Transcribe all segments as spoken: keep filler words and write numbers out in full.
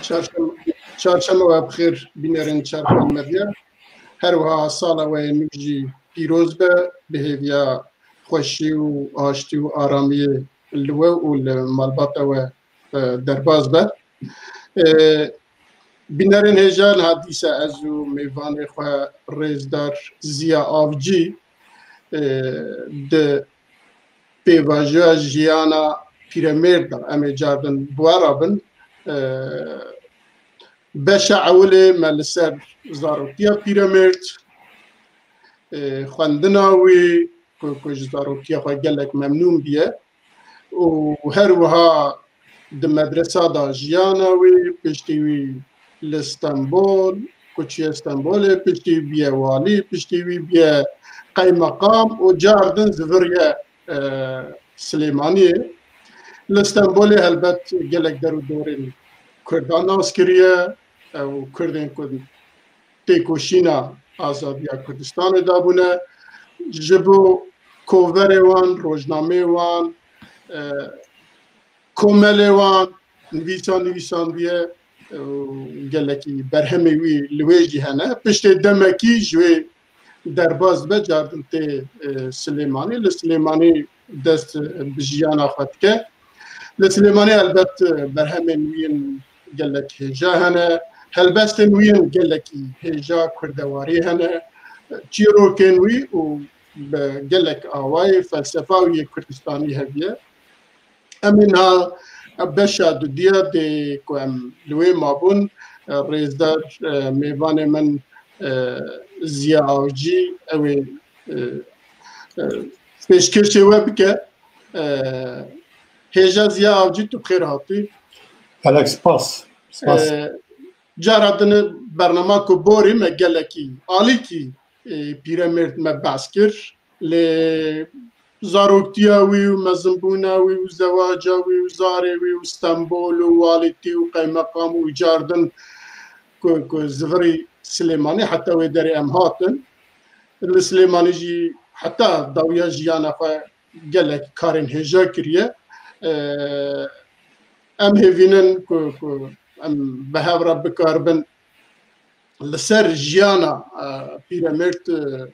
Çarşem-, çarşema we bi xêr bînerên Çarşem Medya. Her wiha sala we yê nû jî pîroz be, bi hêviya xweşî û aştî û aramiyê li we û li malbata we, e, derbas be. E, Bînerên hêja, niha dîsa ez û mêvanê xwe rêzdar Ziya Avcî, e, di pêvajoya jiyana pîremêrd de em ê cardin bi we re bin. E, beşa ewilê me li ser zarotiya pîremêrd, e, xwendina wî ku, ku ji zarotiya xwe gelek memnûn bûye û her wiha di medresa de jiyana wî, piştî wî li Stenbol, ku çûye Stenbolê, piştî wî bûye walî, piştî wî bûye qeymeqam û cardin ziviriye, e, Silêmaniyê. Li Stenbolê helbet gelek der û dorên Kurdan nas kiriye, ew Kurdên ku têkoşîna azadiya Kurdistanê dabûne, ji bo koverê wan, rojnameyê wan, e, komelê wan, nivîsa nivîsandiye, e, û gelekî berhemê wî li wê jî hene. Piştê demekî ji wê derbas dibe, cardin tê, e, Silêmanî. Li Silêmanî dest, e, bi jiyana xwe dike. Li Silêmanî helbet, e, berhemên wî yên gelek hêja hene. Helbestên wî yên gelekî hêja kurdewarî hene. Çîrokên wî û bi gelek awayê felsefa wî yê Kurdistanî heviye. Em ê niha beşa dudiya dê ku em li wê mabûn, e, rêzdar, e, mêvanê min, e, Ziya Avcî, ew ê, e, e, pêşkêşê we bike. E, hêja Ziya Avcî, tu bi xêr hatî. Gelek spas. Spas. E, cara din bernama ku borî me gelekî alîkî, e, pîremêrd me behs kir. Lê zaroktiya wî û mezinbûna wî û zewaca wî û zarê wî û Stenbol û walîtî û qeymeqam û cardin ku, ku zivirî Silêmanî, heta wê derê em hatin. Li Silêmanî jî heta dawiya jiyana xwe gelek karên hêja kiriye. Em hêvînin ku, ku em bi hev re bikaribin li ser jiyana, e, pîremêrd, e,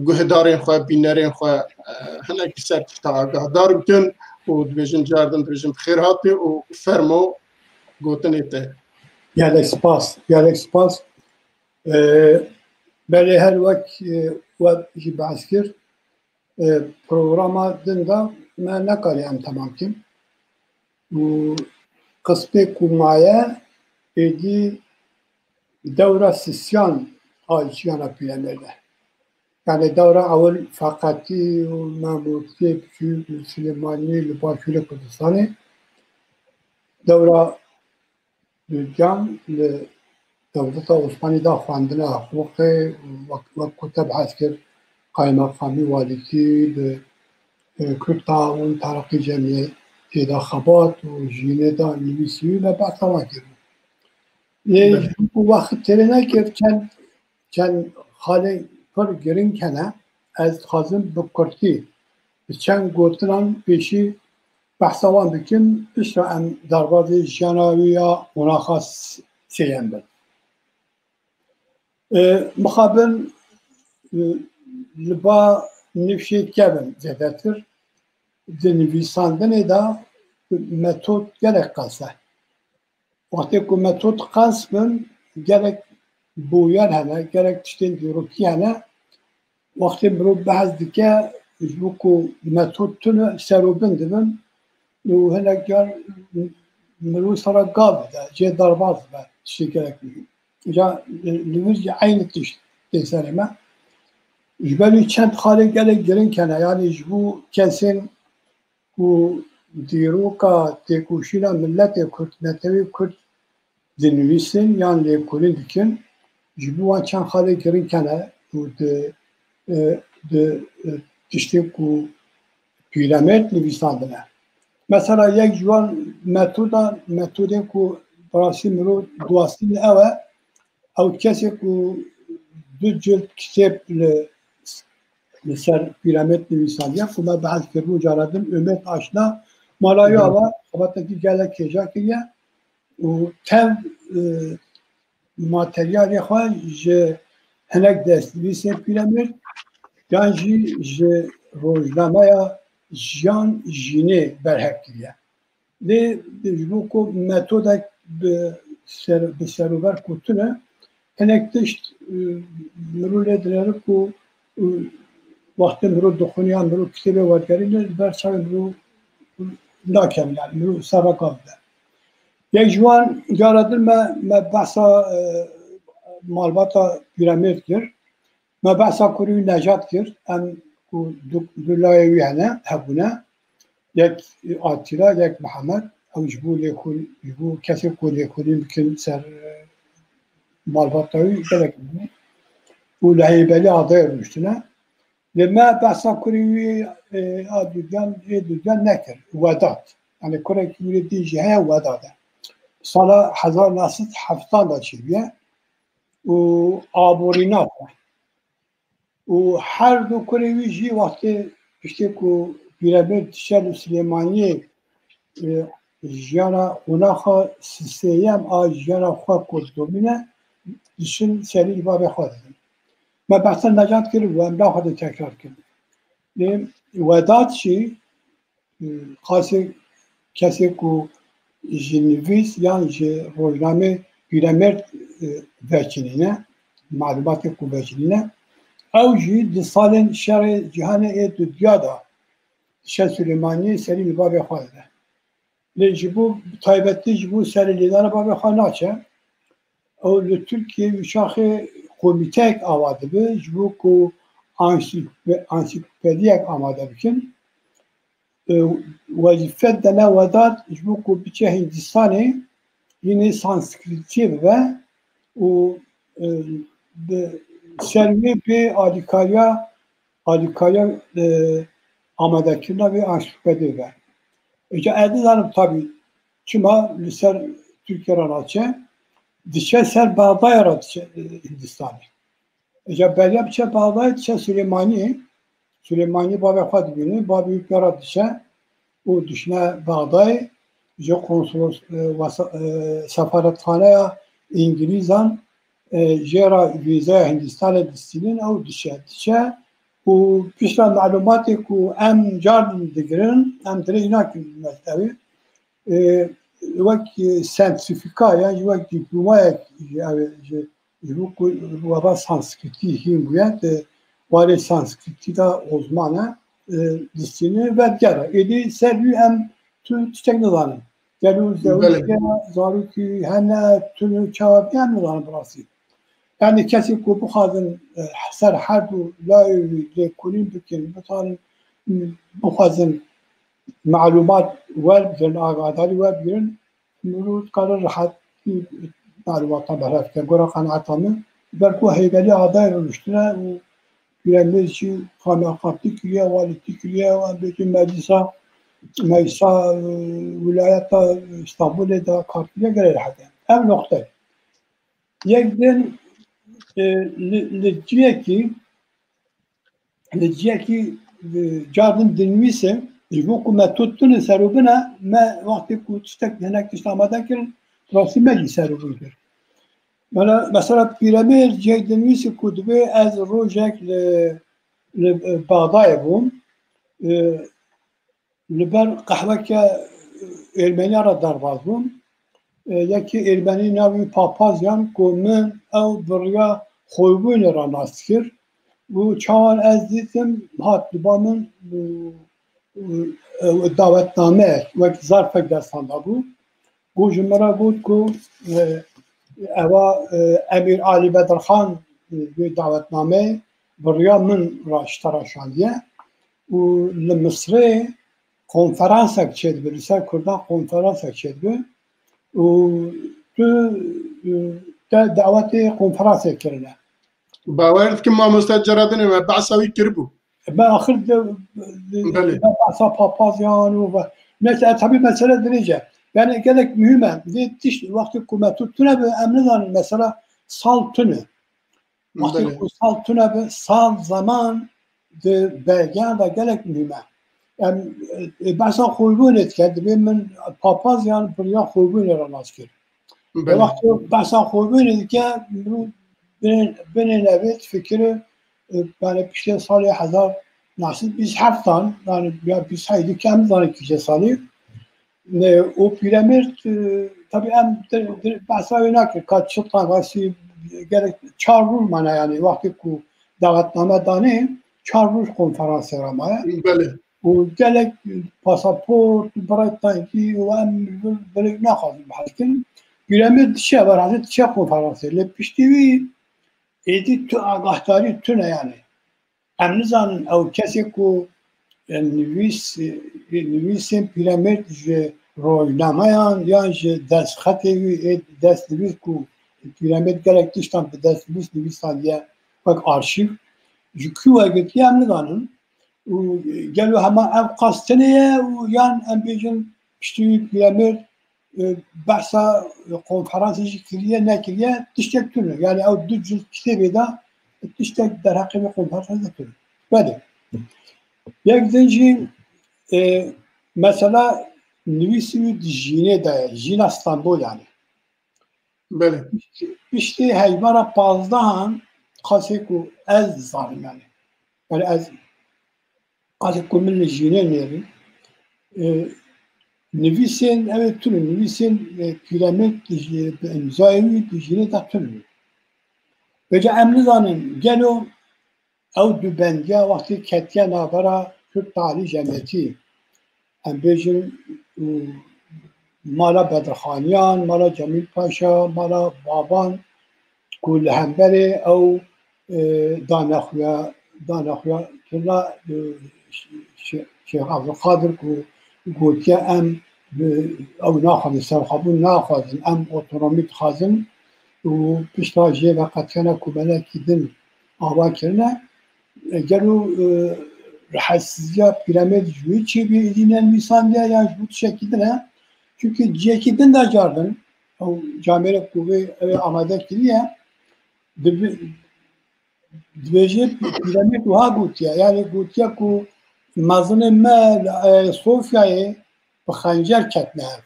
guhdarên xwe, bînerên xwe, e, hinek ser tişta agahdar bikin û dibêjin, cardin dibêjin bi xêr hatî û fermo gotinê te. Gelek spas, gelek spas. E, belê her wek, e, we jî behs kir, e, programa din de me nekarî em temam kim. Û qismê ku maye, êdî dewra sisiyan a jiyana pîremêrd e. Yani dewra ewil feqetî û memurtiyê biçûk li Silêmaniyê, li Başûrê Kurdistanê. Dewra Dudiyan li dewleta Osmanî de xwendina hiqûqê, wek, wek ku te behs kir, qaymeqamî, walîtî, bi, e, Kurd Taawun, Tereqî Cemiyetê de xebat û jiyînê de nivîsî wî me behsa wan kir. Lê Belê. Ji bo ku wext têrê nekir, çend, çend xalê pir girîng hene, ez dixwazim bi kurtî, bi çend gotinan pêşî behsa wan bikim, piştre em derbazê jiyana wî ya qonaxa s-, sêyem bin. E, mixabin, e, li ba nifşê kevin zêdetir, di nivîsandinê de metod gelek qels e. Wextê ku metod qels bin, gelek bûyer hene, gelek tiştên dîrokî hene. Wextê mirov behs dike, ji bo ku metod tune, ser û bin dibin û hinek car mirov sera gav dide, jê derbas dibe, tiştê gelek mihîm. Ca li vir jî eynî tişt tê serê me. Ji ber wî çend xalê gelek girîng hene, yanî ji bo kesên ku dîroka têkoşîna miletê Kurd, netewê Kurd dinivîsin yan lêkolîn dikin, ji bo wan çend xalê girîng hene û di, e, di, e, tiştê ku pîremêrd nivîsandine. Mesela yek ji wan metodan, metodên ku bi rastî mirov diwastîne ew e, ew kesê ku du cild kitêb li, li ser pîremêrd nivîsandiye, ku me behs kiribû cara din, Umêd Aşna, mala wî ava xebatekî gelek hêja kiriye. û tev, e, materyalê xwe ji hinek destnivîsên Pîremir yan jî ji rojnameya Jiyan Jînê berhev kiriye. Lê ji bo ku metodek bi ser, bi serûver kutine, hinek tişt, e, mirû lê dinêre ku, e, wextê mirû dixwîne yan mirû kitêbê wergerîne, li ber çavê mirû nakem, yani mirû serre gav be. Yek ji wan cara din me, me behsa, e, malbata Pîremêrd kir. Me behsa kurê wî Nejat kir. Em ku du, du layê wî hene, hebûne. Yek Atîla, yek Mihemed. Ew ji bo lêkolîn, ji bo kesê ku lêkolîn bikin ser, e, malbata wî gelek bû. Û li Heybelî adayê rûniştine. Lê me behsa kurê wî, e, a dudiyan, ê dudiyan nekir. Wedat. Yani kurekî wî din jî heye, Wedat e. Sala hezar neh sed heftan de çêbûye. Û aborînat e. Û her du kurê wî jî wextê piştê ku Pîremêrd diçe li Silêmaniyê, e, jiyana qonaxa sisêyem a jiyana xwe ku didomîne, diçin serî li bavê xwe didin. Me behsa Necat kir û em naxwazin tekrar kirin. Lê Wedat jî, e, qasê kesê ku ji nivîs yan ji rojnamê Pîremêrd, e, veçinîne, malûmatê ku veçinîne, ew jî di salên şerê cîhanê ê dudiya de diçe Silêmaniyê serî li bavê xwe dide. Lê ji bo, bi taybetî ji bo serî lêdana bavê xwe naçe. Ew li Tirkiyê wî çaxê komîteyek ava dibe ji bo ku ansîklope-, ansîklopediyek amade bikin. E, wezîfe dene Wedat ji bo ku biçe Hindistanê, yînê Sanskritiyê bibe û, e, bi ser wê bê alîkariya, alîkariya, e, amadekirina vê ansîklopediyê bibe. Îca ez nizanim tabî çima li ser Tirkiye re naçe, diçe ser Bexdayê re diçe, e, Hindistanê. Îca beriya biçe Bexdayê diçe Silêmaniyê. Silêmaniyê bavê xwe dibîne, bavê wî pê re diçe û diçine Bexdayê. Ji konsolos, e, wesa-, e, sefaretxaneya Îngilîzan, e, jê re vîzaya Hindistanê distînin, ew diçe, diçe û pişta malûmatê ku em cardin digirin, em dirêj nakin mektebê. E, wek, e, sertîfîka yan jî wek dîplomayek ji, ev, ji, ji bo ku weba sanskritî hîn bûye, di warê sanskritî de uzman e, e, distîne vedigere. Êdî ser wî em tu tiştek nizanin. Gelo Belê. Zewicî hene, zarokî hene, tune, çawa bûye em nizanin bi rastî. Yani kesê ku bixwazin, e, ser her du layê wî lêkolîn bikin, bitanin, bixwazin malûmat werbigirin, agadarî werbigirin, mirov dikare rehetî malûmatan berhev bike. Gora qenaeta min, ber ku Heybelî adayê rûniştine û Pîremêrd jî xanaqatî kiriye, walîtî kiriye, em bêjin meclisa, meclisa, e, wîlayeta Stenbolê de kar kiriye, gelê rehet e. Ev noqte. Yek din, e, li, li cihekî, li cihekî, e, cardin dinivîse, ji bo ku me tu tune serûbine, me wextê ku tiştek, hinek tişt amade kirin, rastî me jî serûbin kir. Mela, mesela Pîremêr cihek dinivîse ku dibê ez rojek li, li, e, Bexdayê bûm. E, li ber qehweke Ermeniya re derbas bûm. E, yekî Ermenî navê wî Papazyan ku min ew bi riya xwebûnê re nas dikir. Û çawan ez dîtim, hat li ba min, û, û, û dawetnameyek wek zarfek destan de bû. Got ji min re got ku, e, eva, e, Emîr Alî Bedirxan, e, wê dawetnameyê bi riya min re ji te re şandiye. Û li Misrê konferansek çêdibe, li ser Kurdan konferansek çêdibe û tu, e, te dawetê konferansê kirine. Bawer dikim mamoste Ceradinê me behsa wî kiribû. Me axir de, de, Belê. Behsa Papazyan û ve-, neyse, e, tabii mesele dirêj e. Yani gelek mühim e. Vê tişt wextê ku me tu tune bi, em nizanin mesela sal tune. Wextê Belê. Ku sal tune bi, sal zaman di belgeyan de gelek mühim e. Em, e, e, behsa xwebûnê dike, dibê min Papazyan bi riya xwebûnê re nas kir. Belê. Wextê behsa xwebûnê dike, mirov binê, binê nevê difikire, e, yani piştê salê hezar neh sed bîst heftan, yani ya bîst heydu ke em zanin kîje salî. E, û Pîremêrd, e, tabii em dir, dir behsa wê nakin, ka çi tavasî gerek çar roj mane yani, wextê ku davetname danê, çar roj konferansê re maye. Belê. Û gelek pasaport, birayê tankî û em vir-, vir-, naxwazin behs kin. Pîremêrd diçe, berhazir diçe konferansê. Lê piştî wî êdî tu agahdarî tune yani. Em nizanin ew kesê ku, e, nivîs, e, nivîsên Pîremêrd ji rojnameyan yan ji destxetê wî ê destnivîs ku Pîremêrd gelek tiştan bi destnivîs nivîsandiye wek arşîv, ji ku we girtiye em nizanin. Û gelo hema ev qas tenê ye û yan em bêjin piştî wî Pîremêrd, e, behsa konferansê jî kiriye, nekiriye, tiştek tune. Yani ew du cild kitêbê de tiştek derheqê vê konferansê tune. Belê. Yek din jî, e, mesela nivîsî wî di jînê de ye, jîna Stenbol yani. Belê. Piştî, piştî hejmara pazdehan qasê ku ez dizanim yani. Yani ez qasê ku min li jînê nêrî. E, nivîsên, ew ê tune, nivîsên, e, Pîremêrd di jî-, bi îmzayê wî di jînê de tune. Vêca em nizanin gelo ew dubendiya wextê ketiye navbera Kurd Talî Cemiyetî, em bêjin, û mala Bedirxaniyan, mala Cemîl Paşa, mala Baban, ku li hemberê ew, e, danexuya, danexuya tuna, e, Şê-, Şêx Abdulkadir ku gotiye em, e, ew naxwazin, serxwebûn naxwazin, em otonomî dixwazin û pişta jê ve qetkena ku belekî din ava kirine. E, gelo, e, rihetsizliya Pîremêrd ji wî çêbûye, êdî nenivîsandiye yan ji bo tiştekî din e? Çimkî cihekî din de cardin, ew camêrek ku vê, ew ê amade kiriye, dibi-, dibêje Pîremêrd wiha gotiye, yani gotiye ku mezinên me li, e, Sofyayê bi xencer ketine hev.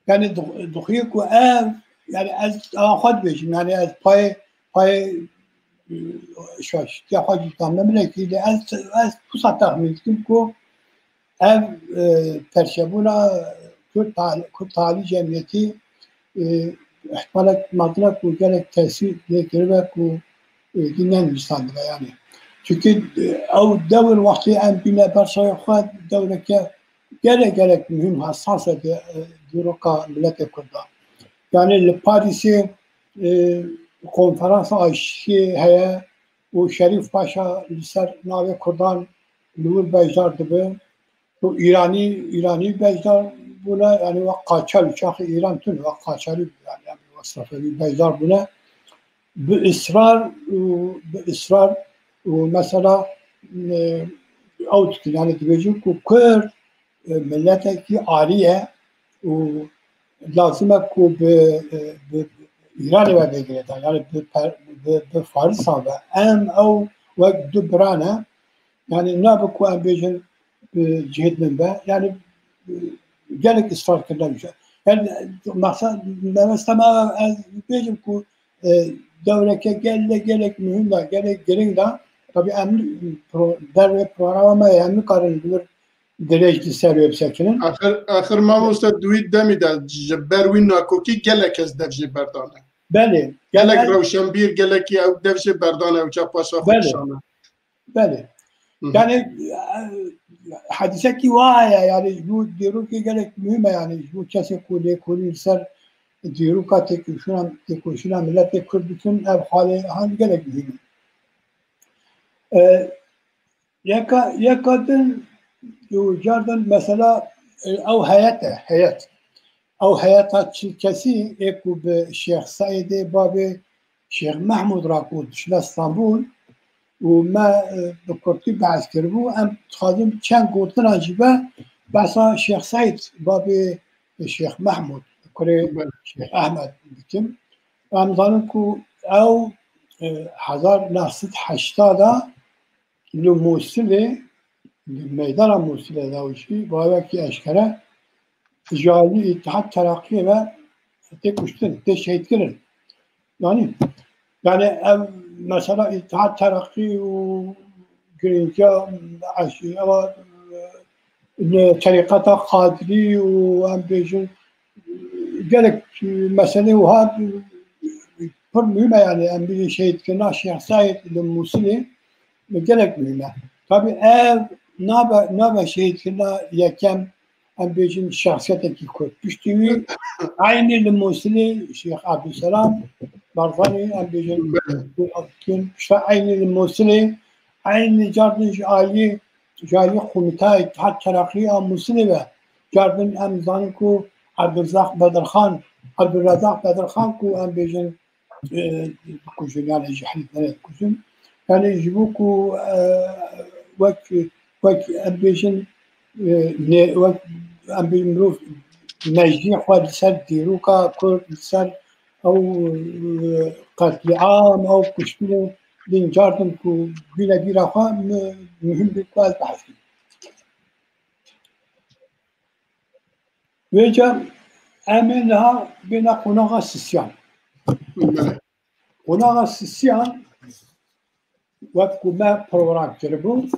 Yani di-, dixuye ku ev, yani ez ava xwe dibêjim, yani ez payê, payê, e, şaştiya xwe jî tam ne bilekî, lê ez, ez wisa texmîn dikim ku ev, e, perçebûna Kurd Tal-, Kurd Talî Cemiyetî, e, ihtimalek mezin e ku gelek tesîr lê kiribe ku, e, êdî nenivîsandibe yani. Çimkî, e, ew dewr wextê em bîne ber çavê xwe dewreke gelek, gelek muhîm, hesas e di, e, dîroka miletê Kurd de. Yani li Parîsê, e, konferansa aştiyê heye û Şerîf Paşa li ser navê Kurdan li wir beşdar dibe. Û Îranî, Îranî beşdar bûne, yani wek Qaçar û çaxê Îran tune, wek Qaçarî, yani, yani wek Sefewî beşdar bûne. Bi israr û, bi israr û mesela, e, ew dikin, yani dibêjin ku Kurd, e, miletekî arî ye û lazim e ku bi, e, bi Îranê ve bê girêdan, yani bi per-, bi, bi Farisa ve. Em ew wek du bira ne, yani nabe ku em bêjin bi cihê din be. Yani, e, gelek israr kirine wî. Yani, maqsad, mebesta me ez bêjim ku, e, dewreke gelek, gelek muhîm e, gelek giring e. Tabii em pro-, dervê programa me ye, em nikarin li vir dirêj di ser wê bisekinin. Axir, axir mamoste di wî demî de ji ber wî nakokî gelek kes dev jê berdane. Belê. Gelek Yani rewşenbîr, gelekî ew dev jê berdane, ew çapaşa xwe Belê. kişane. Belê. Hı hı. Yani, e, hedisekî wa heye, yani ji bo dîrokê gelek muhîm e, yani ji bo kesê ku lêkolîn li ser dîroka têkoşîna, têkoşîna miletê Kurd dikin, ev xalê han gelek muhîm e. E, yeka, yeka din û cardin mesela, e, ew heyet e, heyet. Ew heyeta çil kesî ê ku bi Şêx Seîdê babê Şêx Mehmûd re ku dişine Stenbul û me, e, bi kurtî behs kiribû, em dixwazin çend gotina jî be behsa Şêx Seîd babê Şêx Mehmûd, kurê Belê. Şêx Ehmed bikim. Em zanin ku ew, e, hezar neh sed heştad a li Mûsilê, li meydana Mûsilê de û jî bi awekî eşkere ji alî Îtihad Teraqiyê ve, tê kuştin, tê şehîdkirin. Yani, yani ev mesela Îttihat Tereqî û girîngiya eşî-, ewa, e, terîqeta Qadirî û em bêjin gelek meselê wiha pir muhîm e, yani em bêjin şehîdkirina Şêx Seîd li Mûsilê gelek muhîm e. Tabî ev nabe, nabe şehîdkirina yekem, em bêjin şexsiyetekî Kurd. Piştî wî eynî li Mûsilê Şêx Ebdulselam Barzanî, em bêjin, pişta eynî li Mûsilê, eynî cardin ji aliyê, ji aliyê Komîteya Îttihat Tereqî a Mûsilê ve cardin em zanin ku Ebdulrezzaq Bedirxan, Ebdulrezzaq Bedirxan ku em bêjin, e, dikujin, yani ji heyvene dikujin. Yani ji bo ku, e, wek, wek em bêjin, e, ne, wek em bêjin mirov mecniyê xwe li ser dîroka Kurd, li ser ew, e, qetlîam, ew kuştinên din cardin ku bîne bîra xwe, mi-, muhim bî ku ez behs bikim. Vêca em ê niha bêne qonaxa sisiyan. Belê. Qonaxa sisiyan, wek ku me program kiribû,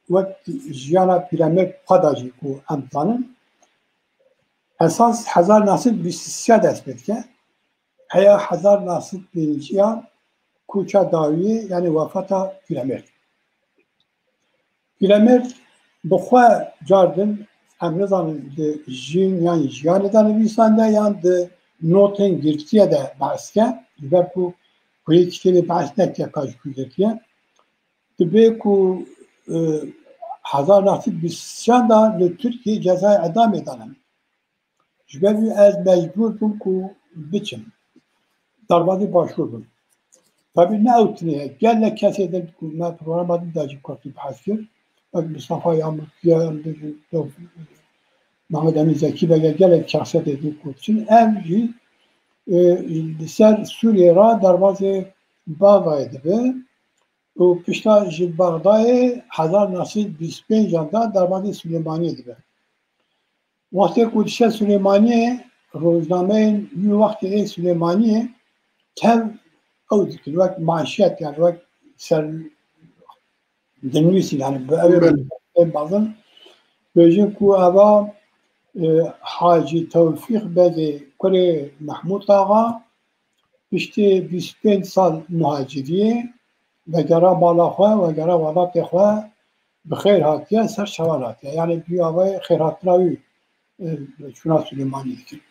wek jiyana Pîremêrd xwe da jî ku em zanin, esas hezar neh sed bîst û sê dest pê dike. Heya hezar neh sed pêncî ya koça dawiyê, yani wefata Pîremêrd. Pîremêrd bi xwe cardin, em nizanin di jîn yan jiyanê de nivîsande yan di notên girtiye de behs ke, ji ber ku kurê kitêbê behs neke ka ji ku girtiye. Dibê ku, e, hezar neh sed bîst û sê de li Tirkiyê cezayê edamê dane min. Ji ber wî ez mecbûr bûm ku biçim. Derbazî başûr bim. Tabî ne ew tinê ye. Gelek kesê din ku me programa din de jî kurtî behs kir. Wek Mistefa Yamûkiye, em bêjin, Mehmet Emîn Zekî Bege, gelek şexsiyetê din ku diçin. Ev jî, e, li ser Sûriyê re derbazê Bavayê dibe. Û pişta ji Bexdayê hezar neh sed bîst pênc de derbazê Silêmaniyê dibe. Wextê ku diçe Silêmaniyê, rojnameyên wî wextê ê Silêmaniyê tev ew dikin, wek manşet, yani wek ser dinivîsîn, yani bi ew ê Belê. Ê bazin bêjin ku eva, e, Hacî Tewfîq Begê kurê Mehmûd Axa, piştî bîst û pênc sal muhaciriyê, vegera mala xwe, vegera welatê xwe, bi xêr hatiye, ser şewal hatiye. Yani bi avayê xêrhatina wî, e, çûna Silêmanî dikin.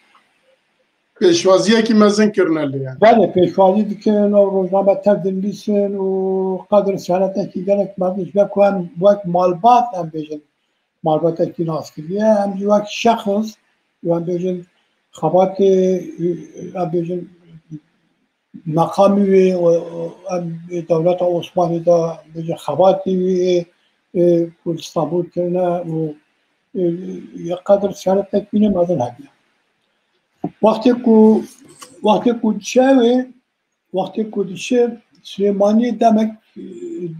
Pêşwaziyekî mezin kirine lê yani. Belê, pêşwazî dikin, ew rojname tev dinivîsin û qedir senetekî gelek mezin ji ber ku em wek malbat em bêjin, malbatekî nas kiriye. Em jî wek şexs, em bêjin xebatê, em bêjin meqamî wê, em dewleta Osmanî de bêjin xebatê wê, e, ku li Stenbol kirine û, e, ya qedir şeretek wî ne mezin hebûye. Wextê ku, wextê ku diçe wê, wextê ku diçe Silêmaniyê demek, e,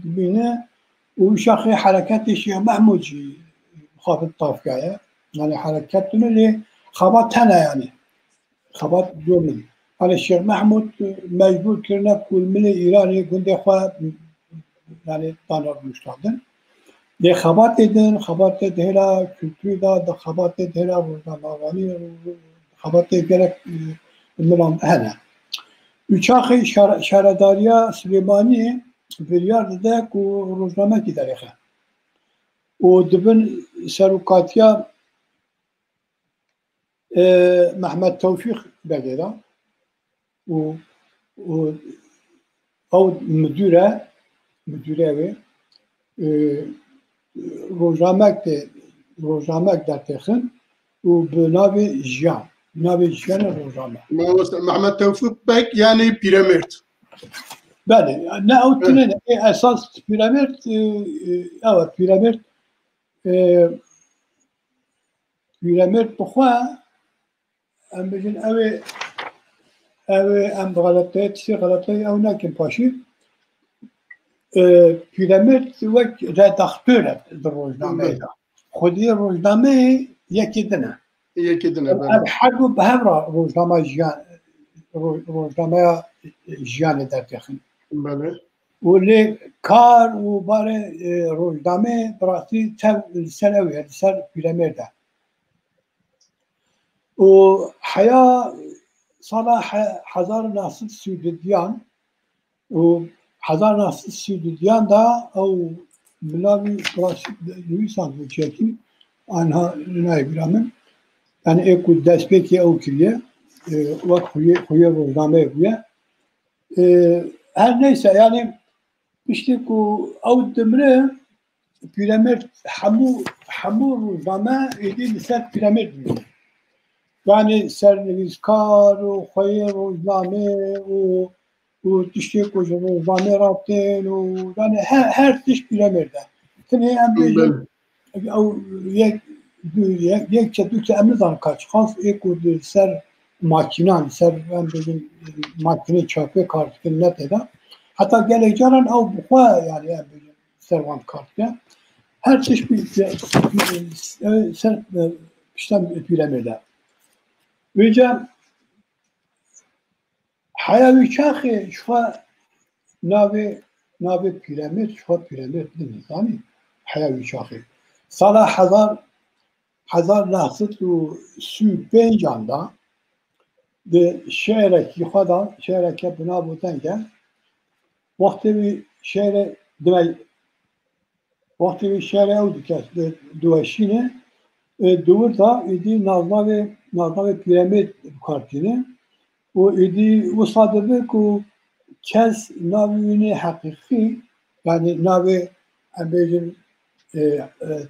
dibîne û wî şaxê hereketê Şêx Mehmûd jî xwe bi tav kiriye. Yani hereket tune lê xebat hene yani. Xebat zor in. Yani Şêx Mehmûd, e, mecbûr kirine ku li milê Îranê gundê xwe yani dane rûniştandin. Lê xebatê din, xebatê di hêla kulturî de, di xebatê di hêla rojnamevanî, xebatê gelek, e, milan hene. Û çaxê şare-, şaredariya Silêmaniyê biryar dide ku rojnamekî derêxe. Û di bin serokatiya, e, Mehmet Tewfîq Begê de û, û ew midûr e, midûrê wê, e, rojnamek tê, rojnamek dertêxin û bi navê Jiyan, navê Jiyanê rojname. Mamoste Mehmet Tewfîq Beg, yani Pîremêrd. Belê, ne ew Evet. tune ne, ê esas Pîremêrd, e, e, evet, Pîremêrd, e, Pîremêrd bi xwe, em bêjin, ew ê, ew ê em bi xeleteyê, tiştê xeleteyê ew nekin paşî. E, Pîremêrd wek redaktor e di rojnameyê de. Xwediyê rojnameyê yekê din e. Yekê din e, belê. Ev her du bi hev re rojnama jiyan, ro-, rojnameya jiyanê dertêxin. Belê. Û lê kar û barê, e, rojnamê bi rastî tev li ser ew e, li ser Pîremêrd e. Û heya sala he-, hezar neh sed sî û duyan û hezar neh sed sî û duyan de ew bi navî klasîk nivîsandibû çekî, anha nayê bîra min. Yani ê ku destpêkê ew kiriye, e, wek xuyê, xuyê rojnameyê bûye. E, her neyse, yani piştî ku ew dimire, Pîremêrd hemû, hemû rojname êdî li ser Pîremêrd dimîne. Yani sernivîskar û xweyê rojname û, û tiştê ku ji rojname re tên û yani her, her tişt Pîremêrd e. Tenê em bêjin, ew yek, du, yek, yek çe du çe em nizanin kaç xas ê ku li ser makînan, ser em bêjin makînê çapê kar dikin ne tê de. Heta gelek caran ew bi xwe yani em bêjin ser wan kar dike. Her tişt bi, bi, ser, e, pişta Pîremêrd e. Vêca heya wî çaxê ji xwe navê, navê Pîremêrd, ji xwe Pîremêrd din zanî. Heya wî çaxê. Sala hezar, hezar neh sed û sî û pêncan de di şe'rekî xwe de, şe'reke bi nav Oteng e, wextê wî şe'rê dime Wextê wî şerê ew dike, di-, diweşîne, e, di wir de êdî naznavê, naznavê Pîremêrd bi kar tîne û êdî wisa dibe ku kes navê wî nê heqîqî, yani navê, em bêjin, e, e,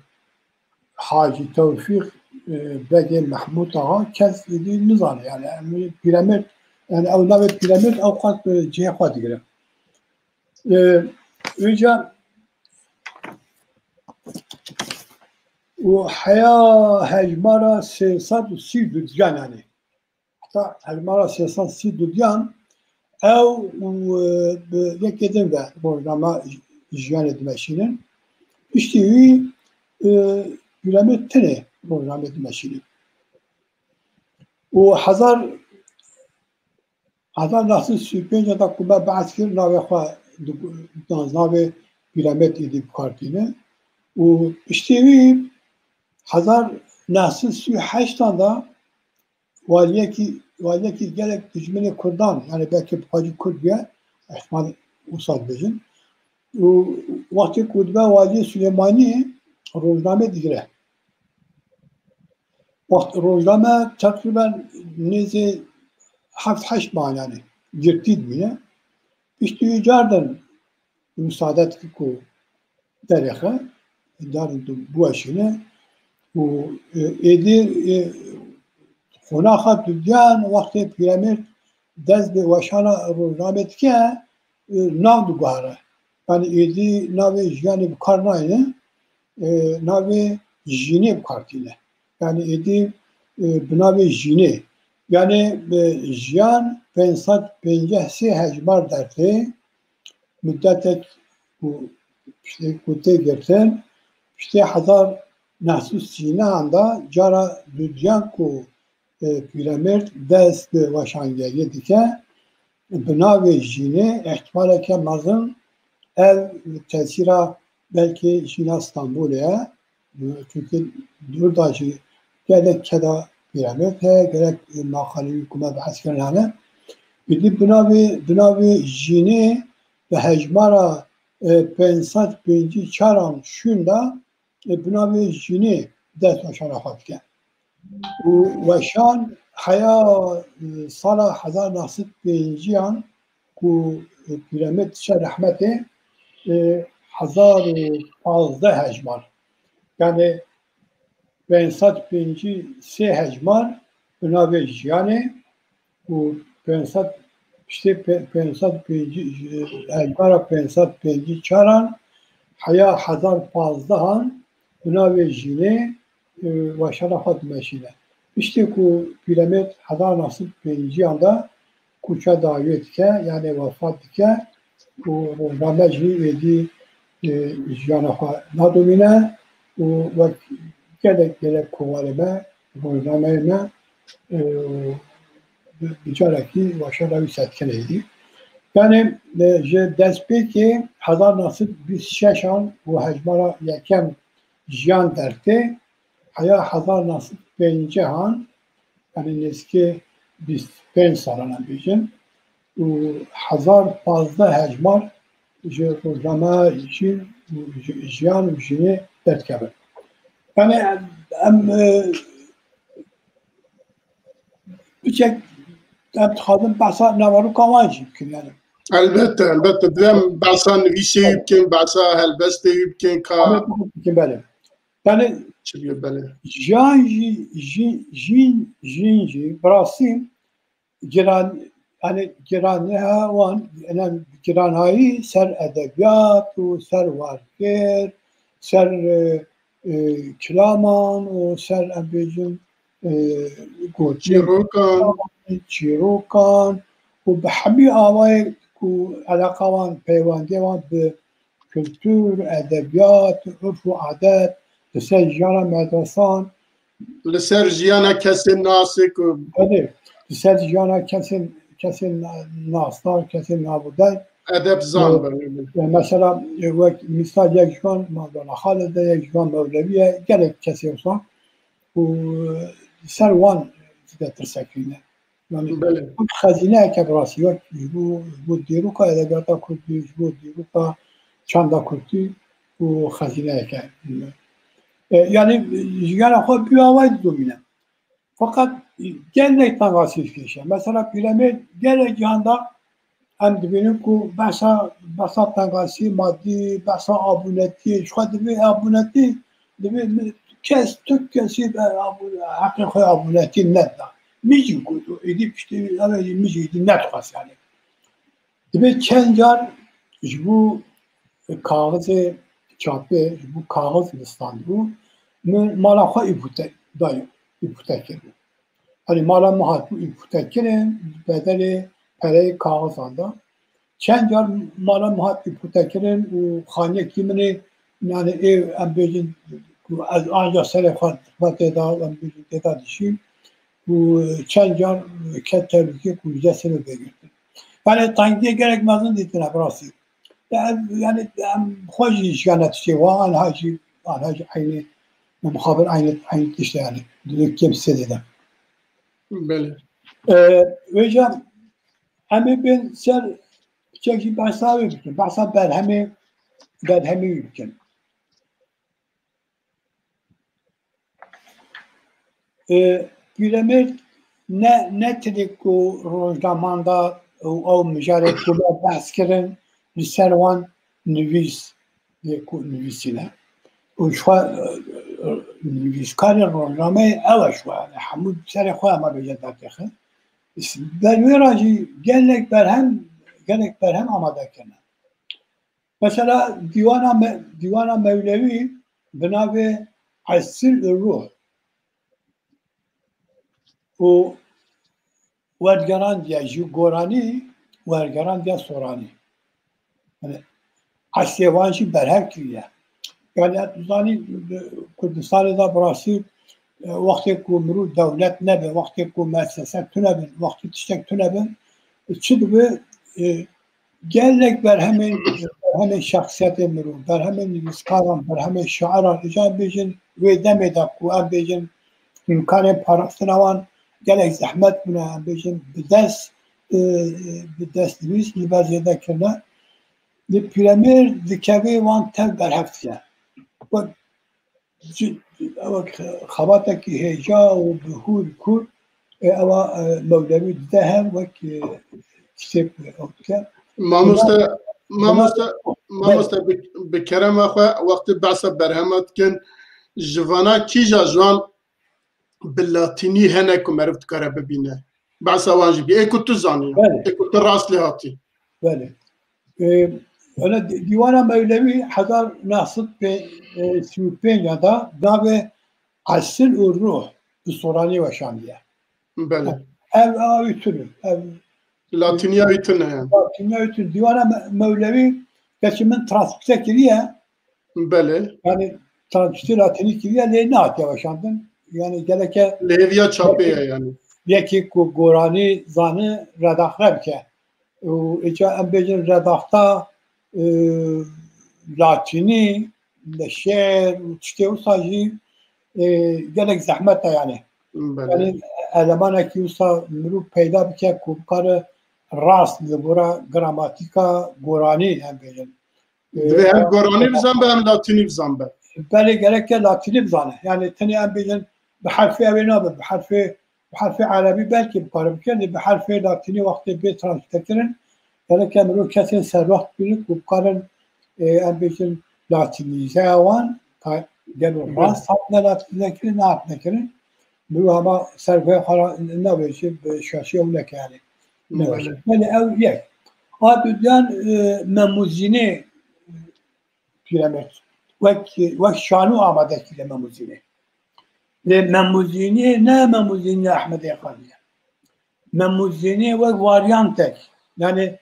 Hacî Tewfîq, e, Begê Mehmûd Axa kes êdî nizane, yani em Pîremêrd, yani ew navê Pîremêrd ew qas, e, cihê xwe digire. E, vêca û heya hejmara sê sed û sî û duyan, yani heta hejmara sê sed sî û duyan ew û, e, bi yekê din ve rojnama jiyanê dimeşînin. Piştî wî, e, Pîremêrd tenê rojnamê dimeşînin. Û hezar Hezar neh sed sî û pênc de ku me behs kir, navê xwe di, naznavê Pîremêrd êdî bi kar tîne. Û piştî wî hezar neh sed sî û heşt de waliyekî, waliyekî gelek dijminê Kurdan, yani belkî bi xwe jî Kurd bûye, ihtimal wisa dibêjin. Û wextê ku dibe waliyê Silêmaniyê rojname digire. Wext rojname teqrîben nêzê heft heşt mah, yani girtî dibîne. Piştî wî cardin misade dike ku derêxe, cardin tu biweşîne û, e, êdî, e, qonaxa dudiyan wextê Pîremêrd dest bi weşana rojname dike, e, nav diguhere. Yani êdî navê jiyanê bi kar nayêne, e, navê jînê bi kar tîne. Yani êdî, e, bi navê jînê. Yani, e, jiyan pênc sed pêncî sê hejmar dertê, mudetek ku piştê ku tê girtin, piştê hezar neh sed û sî neh de cara dudiyan ku, e, Pîremêrd dest bi weşangeriyê dike, bi navê jînê, ihtimaleke mezin ev tesîra belkî jîna Stenbolê ye. Çunke di wir de jî gelek keda Pîremêrd heye, gelek maqalê wî ku me behs kirin hene. Êdî bi navê, bi navê jînê bi hejmara, e, pênc sed pêncî çar an şûn de, e, bi navê jînê dest weşana xwe dike. Û weşan heya, e, sala hezar neh sed pêncî an ku, e, Pîremêrd diçe rehmetê, e, hezar û pazdeh hejmar. Yani pênc sed pêncî sê hejmar bi navê jiyanê û pênc sed, piştê pê-, pênc sed pêncî, hejmara pênc sed pêncî çar an heya hezar pazdeh an bi navê jînê, e, weşana xwe dimeşîne. Piştê ku Pîremêrd hezar neh sed pêncî an de koça dawiyê dike, yani wefat dike û rojname jî êdî, e, jiyana xwe nadomîne û wek gelek gelek kovarê me Rojnameyê me, e, bi, bi carekî weşana wî setkinê dî. Yani, e, ji destpêkê hezar neh sed bîst şeş an û hejmara yekem jiyan dertê, heya hezar neh sed pêncî an, yani nêzîkî bîst pênc salan em bêjin, û hezar pazdeh hejmar ji rojname jî, ji, jiyan û jinê derdikevin. Yani em, e, piçek em dixwazin behsa naveroka wan jî bikin yani. Elbette, elbette. Divê em behsa nivîsê wî bikin, behsa helbestê wî bikin, ka Elbette bikin, belê. Yani çi bî, belê. Jiyan jî, jî, jîn, jîn jî, bi rastî giran, yani giraniha wan, yani giranayî ser edebiyat û ser wargir, ser, e, e, kilaman û ser, em bêjin, e, gotin, çîrokan, çîrokan û bi hemî awayê ku eleqa wan, peywendiya wan bi kultur, edebiyat, urf û adet, li ser jiyana medresan. Li ser jiyana kesên nasê ku Belê, li ser jiyana kesên, kesên na-, nasdar, kesên navûdar. Edeb zan E, be. E, mesela, e, wek misal yek ji wan Mevlana Xalid e, yek ji wan Mewlevî ye, gelek kesê wisa ku ser wan zêde tirsekî ne. Yani Belê. Xezîneyeke bi rastî wek ji bo, ji bo dîroka edebiyata kurdî, ji bo dîroka çanda kurdî û xezîneyeke. E, yani jiyana xwe bi awayî didomîne. Fakat gelek tengasî dikêşe. Mesela Pîremêr gelek cihanda em dibînin ku behsa, behsa tengasî madî, behsa abûnetî, ji xwe divê abûnetî, divê mi-, kes, tu kesî be abû-, heqê xwe abûnetî neda. Min jî got, êdî piştî, ev jî min jî êdî nedixwest yani. Divê çend car ji bo kaxizê çapê, ji bo kaxiz li stand bû, min mala xwe îpotek dayê, îpotek kiribû. Hani mala min hatibû îpotek kirin, bedelê pereyê kaxizan da. Çend car mala min hat îpotek kirin û xaniyekî min ê, yani ê, em bêjin, ku ez anca serê xwe, xwe tê da, em bêjin, tê da dişî. Û çend car ket tehlûkê ku ji destê min vegirtin. Yani tengiyê gelek mezin dîtine bi rastî. Ya ev, yani em xwe jî jiyana tiştê wa, anha jî, anha jî eynî, mixabin eynî, eynî tişt e yani. Di kêm sê de. Belê. E, vêca em ê bên ser piçek jî behsa wê bikin. Behsa berhemê, berhemê wî bikin. E, Pîremêrd ne, ne tenê ku rojnaman da û ew mijarê ku me behs kirin, li ser wan nivîs, yê ku nivîsîne. Û ji xwe, e, nivîskarê rojnameyê ew e ji xwe, yani hemû serê xwe hema bêje dertêxin. Ber wê re jî gelek berhem, gelek berhem amade kirine. Mesela dîwana me-, dîwana Mewlewî bi navê Esil û Ruh û wergerandiye ji goranî, wergerandiye soranî. Yani eslê wan jî berhev kiriye. Yani tu zanî, Kurdistanê de bi rastî, e, wextê ku mirov dewlet nebe, wextê ku muessese tune bin, wextê tiştek tune bin, çi dibe, e, gelek berhemên, berhemên şexsiyetê mirov, berhemên nivîskaran, berhemên şairan, îcar bêjin wê demê de ku em bêjin îmkanên parastina wan gelek zehmet bûne, em bêjin bi dest, e, bi destnivîs li ber zêde kirine. Li Pîremêr dikeve wan tev berhev diye. Wek Ci-, ew wek xebatekî hêja û bi hûr kûr, e, ewa, e, Mewlewî dide hev wek, e, kitêb, e, ew dike. Mamoste, Buna, buna mamoste, mamoste, bi, bi kerema xwe, wextê behsa berhema dikin, ji vana kîja ji wan bi latînî hene ku meriv dikare bibîne? Behsa wan jî bî. Ê ku tu zanî, Belê. Ê ku tu rast lê hatî. Belê. Ee, öyle di-, Dîwana Mewlewî hezar neh sed pê-, e, sî û pênc da navê Esil û Ruh bi soranî weşandiye. Belê. Ev, ev, ev tune. Ev Latîniya wî tune yani. Latîniya wî tune. Dîwana Me-, Mewlewî, gerçi min transkripte kiriye. Belê. Yani transkripte latînî kiriye, lê nehatiye weşandin. yani gereke li hêviya çapê ye yani. Yekî ku goranî zane redaxre bike. Û îca em bêjin redaxta, e, latînî, li şêr û tiştê wisa jî, e, gelek zehmet e yani. Belê. Yani elemanekî wisa mirov peyda bike ku bikare rast li gora gramatîka goranî em bêjin. Divê hem goranî bizanbe hem latînî bizanbe. Belê gereke latînî bizane. Yani tenê em bêjin bi herfê ew ê nabe, bi herfê, bi herfê erebî belkî bikare bike, lê bi herfê latînî wextê bê translate kirin, gereke mirov kesên serwext bînin ku bikarin, e, em bêjin latînîzeya wan, ka gelo rast hatine latînîze kirin, nehatine kirin. Mirov hema ser guhê xwe re nabêje, bi şaşiya wî neke yani. Belê. Belê ew yek. A dudiyan, e, Memûzînê Pîremêrd. Wek, wek şanû amade kiriye Memûzînê. Lê Memûzînê ne Memûzînê Ehmedê Xanî ye. Memûzînê wek varyantek. Yani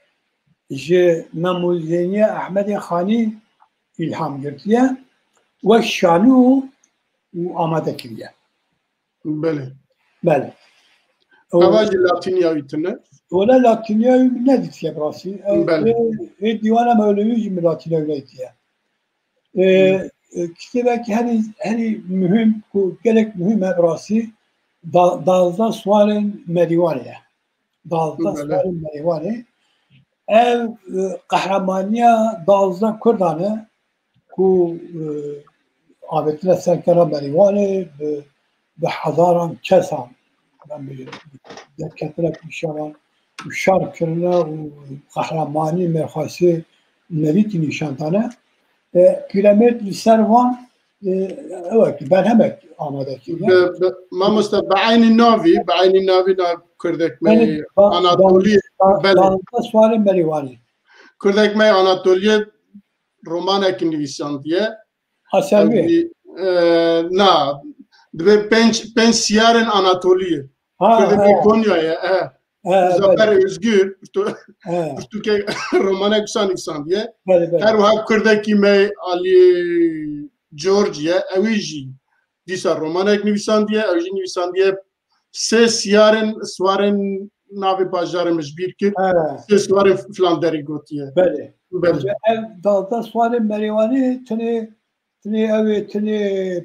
ji Memûzînê Ehmedê Xanî îlham girtiye. Wek şanû û amade kiriye. Belê. Belê. Eva jî latîniya wî tune? Wele latîniya wî min nedîtiye bi rastî. Belê. Ê, ê dîwana Mewlewî jî min latîniya wî nedîtiye. Ê, ê, kitêbekî herî, herî muhîm, ku gelek muhîm e bi rastî, da-, Dazdeh Siwarên Merîwanê ye. Dazdeh Siwarên Merîwanê. Ev, e, qehremanîya dazdeh Kurdan e ku, e, avêtine ser kera Merîwanê, bi, bi hezaran kesan, yani, derketine pêşiya wan û şer kirine û qehremanî mêrxasî merîtî nîşan dane. E, Pîremêrd li ser van, e, ewek, berhemek amade kiriye. Bi, bi, mamoste, bi eynî navî, bi eynî navî na kurdek me Anatolî, belê. Dazdeh Siwarên Merîwanê. Kurdek me Anatoliyê romanek nivîsandiye. Ha, ser wê. Ew jî, e, na, divê pênc, pênc siyarên Anatoliyê. Ha, kurdek me Konyayê, e. Muzaffer Özgür, pirtû-, pirtûkê romanek wisa nivîsandiye. Belê, belê. Her wiha kurdekî me alî Georgiye, ewî jî dîsa romanek nivîsandiye, ew jî nivîsandiye sê siyarên, siwarên navê bajarê min ji bîr kir. He. Sê siwarên filan derî gotiye. Belê. Belê. Ev Dazdeh Siwarên Merîwanê tenê, tenê ew ê, tenê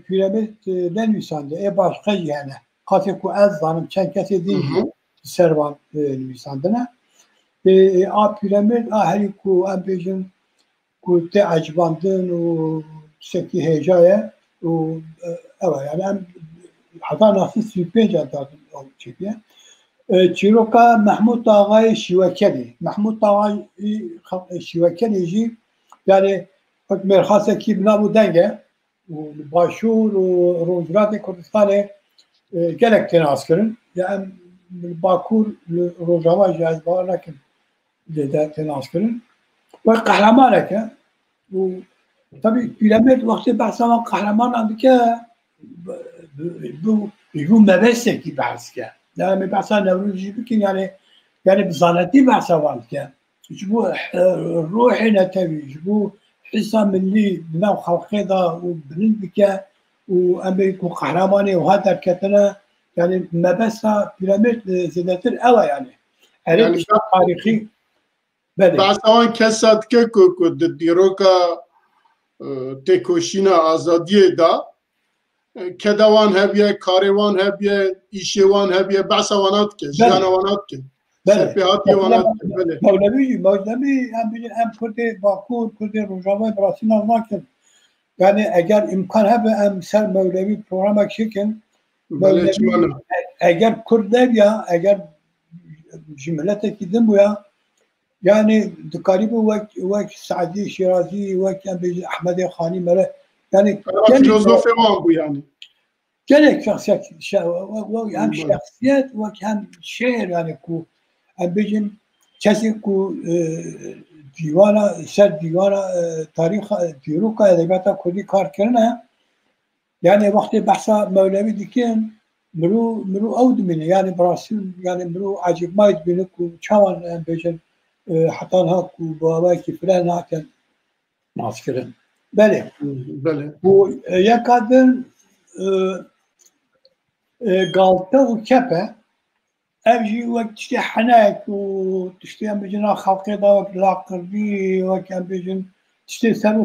Pîremêrd, e, nenivîsandiye. Ê başqe jî hene. Qasê ku ez zanim çend kesê din jî ser van, e, nivîsandine. E, e, a Pîremêrd a herî ku em bêjin ku tê ecibandin û tiştekî hêja ye û, e, ew e, yani em heta neh sed û sî û pênc e dadin ew çêkiye. E, çîroka Mehmûd Axayê Şîwekelî. Mehmûd Axayê Şîwekelî jî, yani wek mêrxasekî bi nav û deng e û li Başûr û Rojhilatê Kurdistanê, e, gelek tê naskirin. Ya em li Bakur, li Rojava jî ez bawer nakim zêde tê naskirin. Wek qehremanek e. Û tabî Pîremêrd wextê behsa van qehremanan dike, bi, bi, bi, ji bo mebestekî behs dike. Yani em ê behsa Newrozê jî bikin, yani, yani bi zanetî behsa van dike. Ji bo, e, ruhê netewî, ji bo hisa milî di nav xelkê de û bilind bike û em ê ku qehremanê wiha derketine, yani mebesta Pîremêrd, e, zêdetir ew e yani. Erê yani tişta tarîxî. Belê. Behsa wan kesa dike ku, ku di dîroka, e, têkoşîna azadiyê de, e, keda wan hebiye, karê wan hebiye, îşê wan hebiye, behsa wana dike, belê, jiyana wana dike. Belê. Serpêhatiyê wana dike, belê. Mewlevî, Mewlevî, em bêjin, em Kurdê Bakur, Kurdê Rojavayê bi rastî nas nakin. Yani eger îmkan hebe em ser Mewlevî programek çêkin. Belê, Mewlevî, çima ne? E-, eger Kurd nebiya, eger ji miletekî din bûya, yani dikarîbû wek, wek Seîdî Şîrazî, wek em bêjin Ehmedê Xanî, Mele, yani gelek filozofê wan bû yani. Gelek şexsiyet, şe-, we-, we-, hem şexsiyet, wek hem şêr, yani ku em bêjin kesê ku, e, dîwana, ser dîwana, e, tarîxa, e, dîroka edebiyata kurdî kar kirine, yani wextê behsa Mewlevî dikin, mirov, mirov ew dimîne, yani bi rastî, yani mirov ecêbmayî dimîne ku çawan em bêjin, e, heta niha ku bi awayekî fireh nehatiye naskirin. Belê. Belê. Û, e, yeka din, e, e, galte û kep e. Ev jî wek tiştê henek û tiştê em bêjin a xelqê de wek laqirî, wek em bêjin tiştê ser û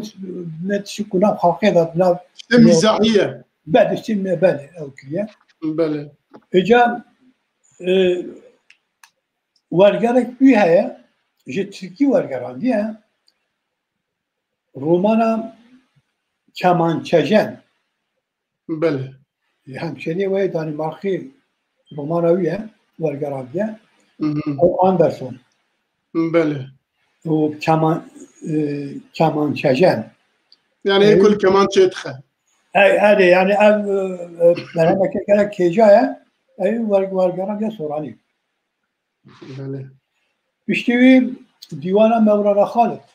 ne tiştê ku nav xelqê de nav Tiştê mîzahî ye. Belê, tiştê me-, belê, ew kiriye. Belê. Îca, e, wergerek wî heye, ji tirkî wergerandiye. Romana Kemançejen. Belê. Hemşêrê wê Danîmarkî romana wî ye, wergerandiye. Mhm. O Anderson. Belê. O Keman-, e, Kemançejen. Yani, e, ê ku li kemançeyê dixe. E, erê, yani ev, e, e, berhemeke gelek kêja ye, ew wer-, wergerandiye Soranî. Belê. Piştî wî dîwana Mewlana Xalid.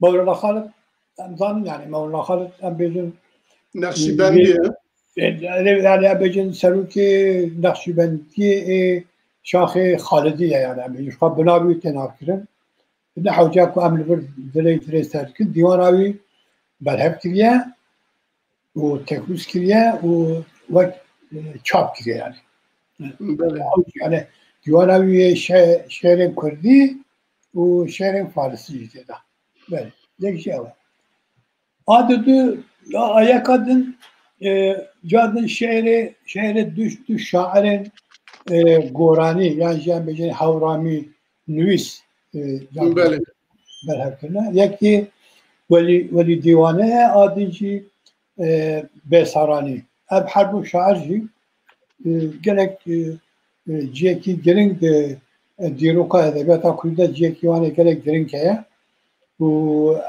Mewlana Xalid, em zanin, yani Mewlana Xalid, em bêjin Nexşîbendî ye. E, yani, yani em bêjin serokê Nexşîbendiyê ê şaxê Xalidî ye, yani em bêjin xwe bi navî wî tê navkirin. Ne hewce ku em li vir dilê dilê ser dikin, dîwana wî berhev kiriye û tekrûz kiriye û wek, e, çap kiriye yani. Belê. Yani dîwana wî yê şe-, şêrên kurdî û şêrên farisî jî tê de. Belê. Yek jî ew e. A didu, a, a yeka din, e, ca din şêrê, şêrê du, du şairên, e, goranî, yan jî em bêjin hewramî nivîs, e, ca din Belê. berhev kirine. Yekî Welî, Welî Dîwane ye, a din jî, e, Bêsaranî. Ev her du şair jî, e, gelek, e, e, cihekî giring di, e, dîroka edebiyata kurdî de cihekî wan ê gelek giring heye. Û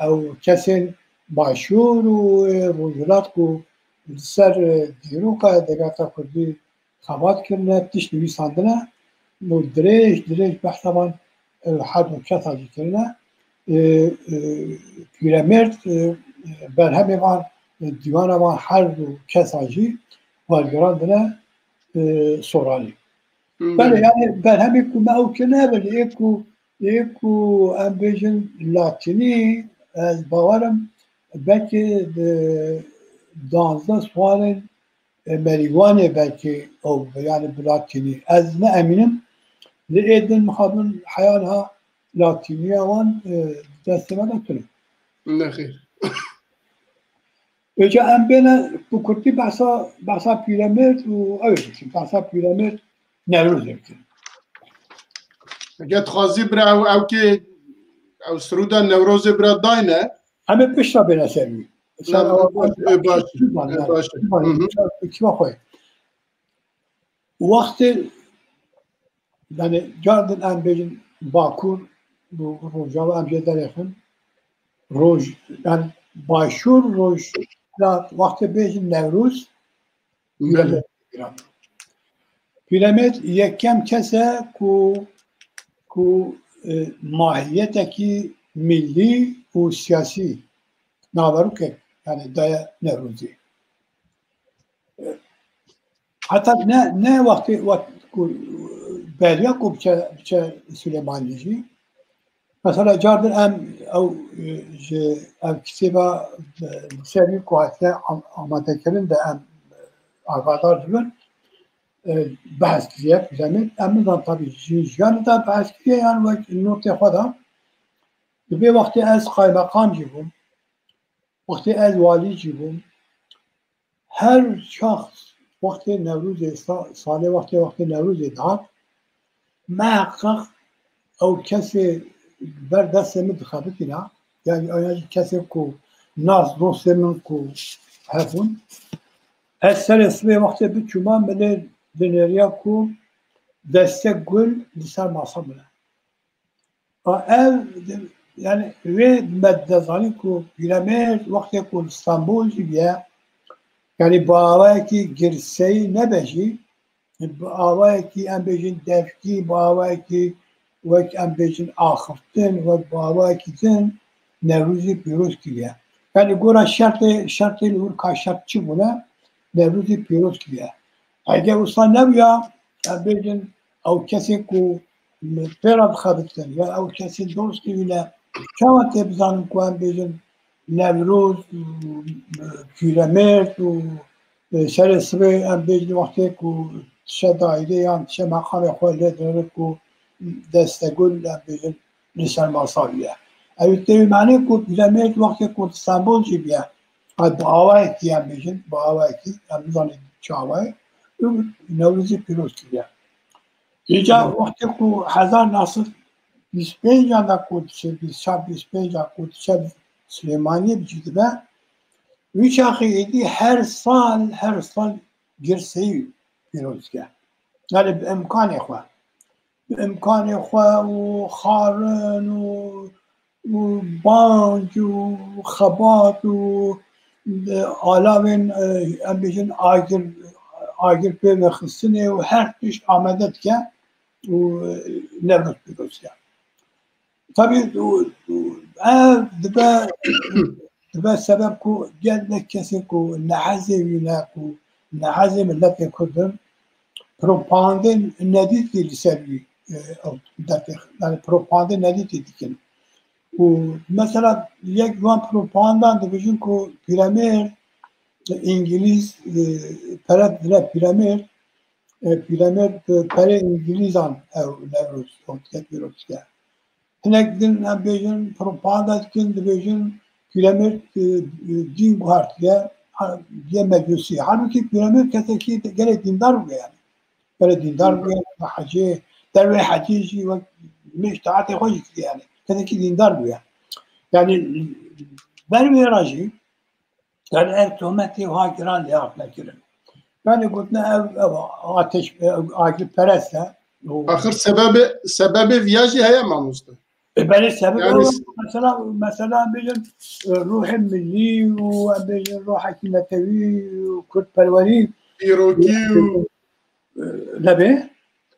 ew kesên başûr û, e, rojhilat ku li ser, e, dîroka edebiyata kurdî xebat kirine, tişt nivîsandine û dirêj, dirêj behsa van, e, her du kesa jî kirine. E, e, Pîremêrd, e, berhemê van, e, dîwana van her du kesa jî wergerandine, e, Soranî. Belê, Belê. Yani berhemê ku me ew kirine, belê, ê ku, ê ku em bêjin latînî, ez bawerim belkî, e, duwazdeh siwarên e, Merîwanê belkî ew, yani bi latînî. Ez ne emînim. Li ê din mixabin heya niha latîniya wan, e, destê me de tune. Nexêr. Êca em bêne bi kurtî behsa, behsa Pîremêrd û ew ê bikin. Behsa Pîremêrd Newrozê bikin. Eger dixwazî bira ew, ew kê, ew sirûda Newrozê bira dayne, Em ê pişta bêne ser wî. Ser Na, ew baş, e, baş, e, baş, e, baş. Hı hı. Kiva xwe. Wextê, yani, cardin em bêjin Bakur, bu Rojava em jê derêxin. Roj, yani, Başûr, Roj, ya, wextê bêjin Newroz, Belê. Pîremêd yekem kes e ku, ku, e, mahiyetekî milî û siyasî naverokek, yani daye Newrozê. E, heta ne, ne wextê, wext ku beriya ku biçe, biçe Silêmaniyê jî, Mesela cardin em ew, e, ji ev kitêba, e, li ser wî ku hatiye am-, amadekirin de em, e, agadar dibin, e, behs kiriye, Pîremêd. Em nizan tabî ji jiyanê de behs kiriye yan wek notê xwe de. Divê wextê ez qaymeqam jî bûm, wextê ez walî jî bûm, Her çax wextê Newrozê, sa-, salê wextê, wextê Newrozê dihat, meheqeq ew kesê ber destê min dixebitîna, yani ew ya jî kesê ku nas dostê min ku hebûn. Ez serê sibê wextê biçûma, min ê dinêriya ku destek gul li ser masa min e. A ev, yani, wê me dizanî ku Pîremêrd wextê ku li Stenbol jî bûye, yani, bi awayekî girseyî nebe jî, bi awayekî, em bêjin, devkî, bi awayekî, wek, em bêjin, axiftin, wek bi awayekî din Newrozê pîroz kiriye. Yani, gora şertê, şertê li wir ka şert çi bûne, Newrozê pîroz kiriye. Eger wisa nebûya, em bêjin, ew kesê ku pê re dixebitin, ya ew kesên dostê wî ne, çawa tê bizanin ku em bêjin Newroz û Pîremêrd û E, serê sibê em bêjin wextê ku tişe daîrê yan tişe meqamê xwe lê dirin ku destegul em bêjin li ser masa wî ye. Ew tê wî manê ku Pîremêrd wextê ku Stenbol jî bûye, qet bi awayekî em bêjin, bi awayekî em nizanin çi awayê, û Newrozê pîroz kiriye. Îca wextê ku hezar neh sed bîst pênc de ku diçe, bîst çar bîst pênc de ku diçe Silêmaniyê bi cî dibe, wî çaxê êdî her sal, her sal girseyî pîroz dike. Yani bi imkanê xwe. Bi imkanê xwe û xarin û, û banc û xebat û, e, alavên, e, em bêjin agir, agir pê vexistinê û her tişt amade dike û, e, Newroz pîroz dike. Tabî, û, û, ev dibe, dibe sebeb ku gelek kesên ku nehezê wî ne, ku nehezê miletê Kurd in, propagandê nedîtî li ser wî, e, ew dertê, yani propagandê nedîtî dikin. Û mesela yek ji wan propagandan dibêjin ku Pîremêrd, e, Îngilîz, e, pere didine Pîremêrd, e, Pîremêrd, e, perê Îngilîzan ew Newroz, ew dike pîroz dike. Hinek din em bêjin, propaganda dikin, dibêjin Pîremêrd, e, e, dîn guhartiye, ha, yê Mecûsî. Halbûkî Pîremêrd kesekî gelek dîndar bûye yani. Gelek dîndar bûye, hecê, dervê hecê jî wek mêj taetê xwe jî kiriye yani. Kesekî dîndar bûye. Yani ber wê re jî, yani ev tometê wiha giran lê hatine kirin. Yani gotine ev, ev ateş, ev agirperest e. Û Axir sebebê, sebebê viya jî heye mamoste. E, belê sebeb Yani ew, mesela, mesela em bêjin, e, ruhê millî û em bêjin ruhekî netewî û kurdperwerî. Dîrokî û E, nebê?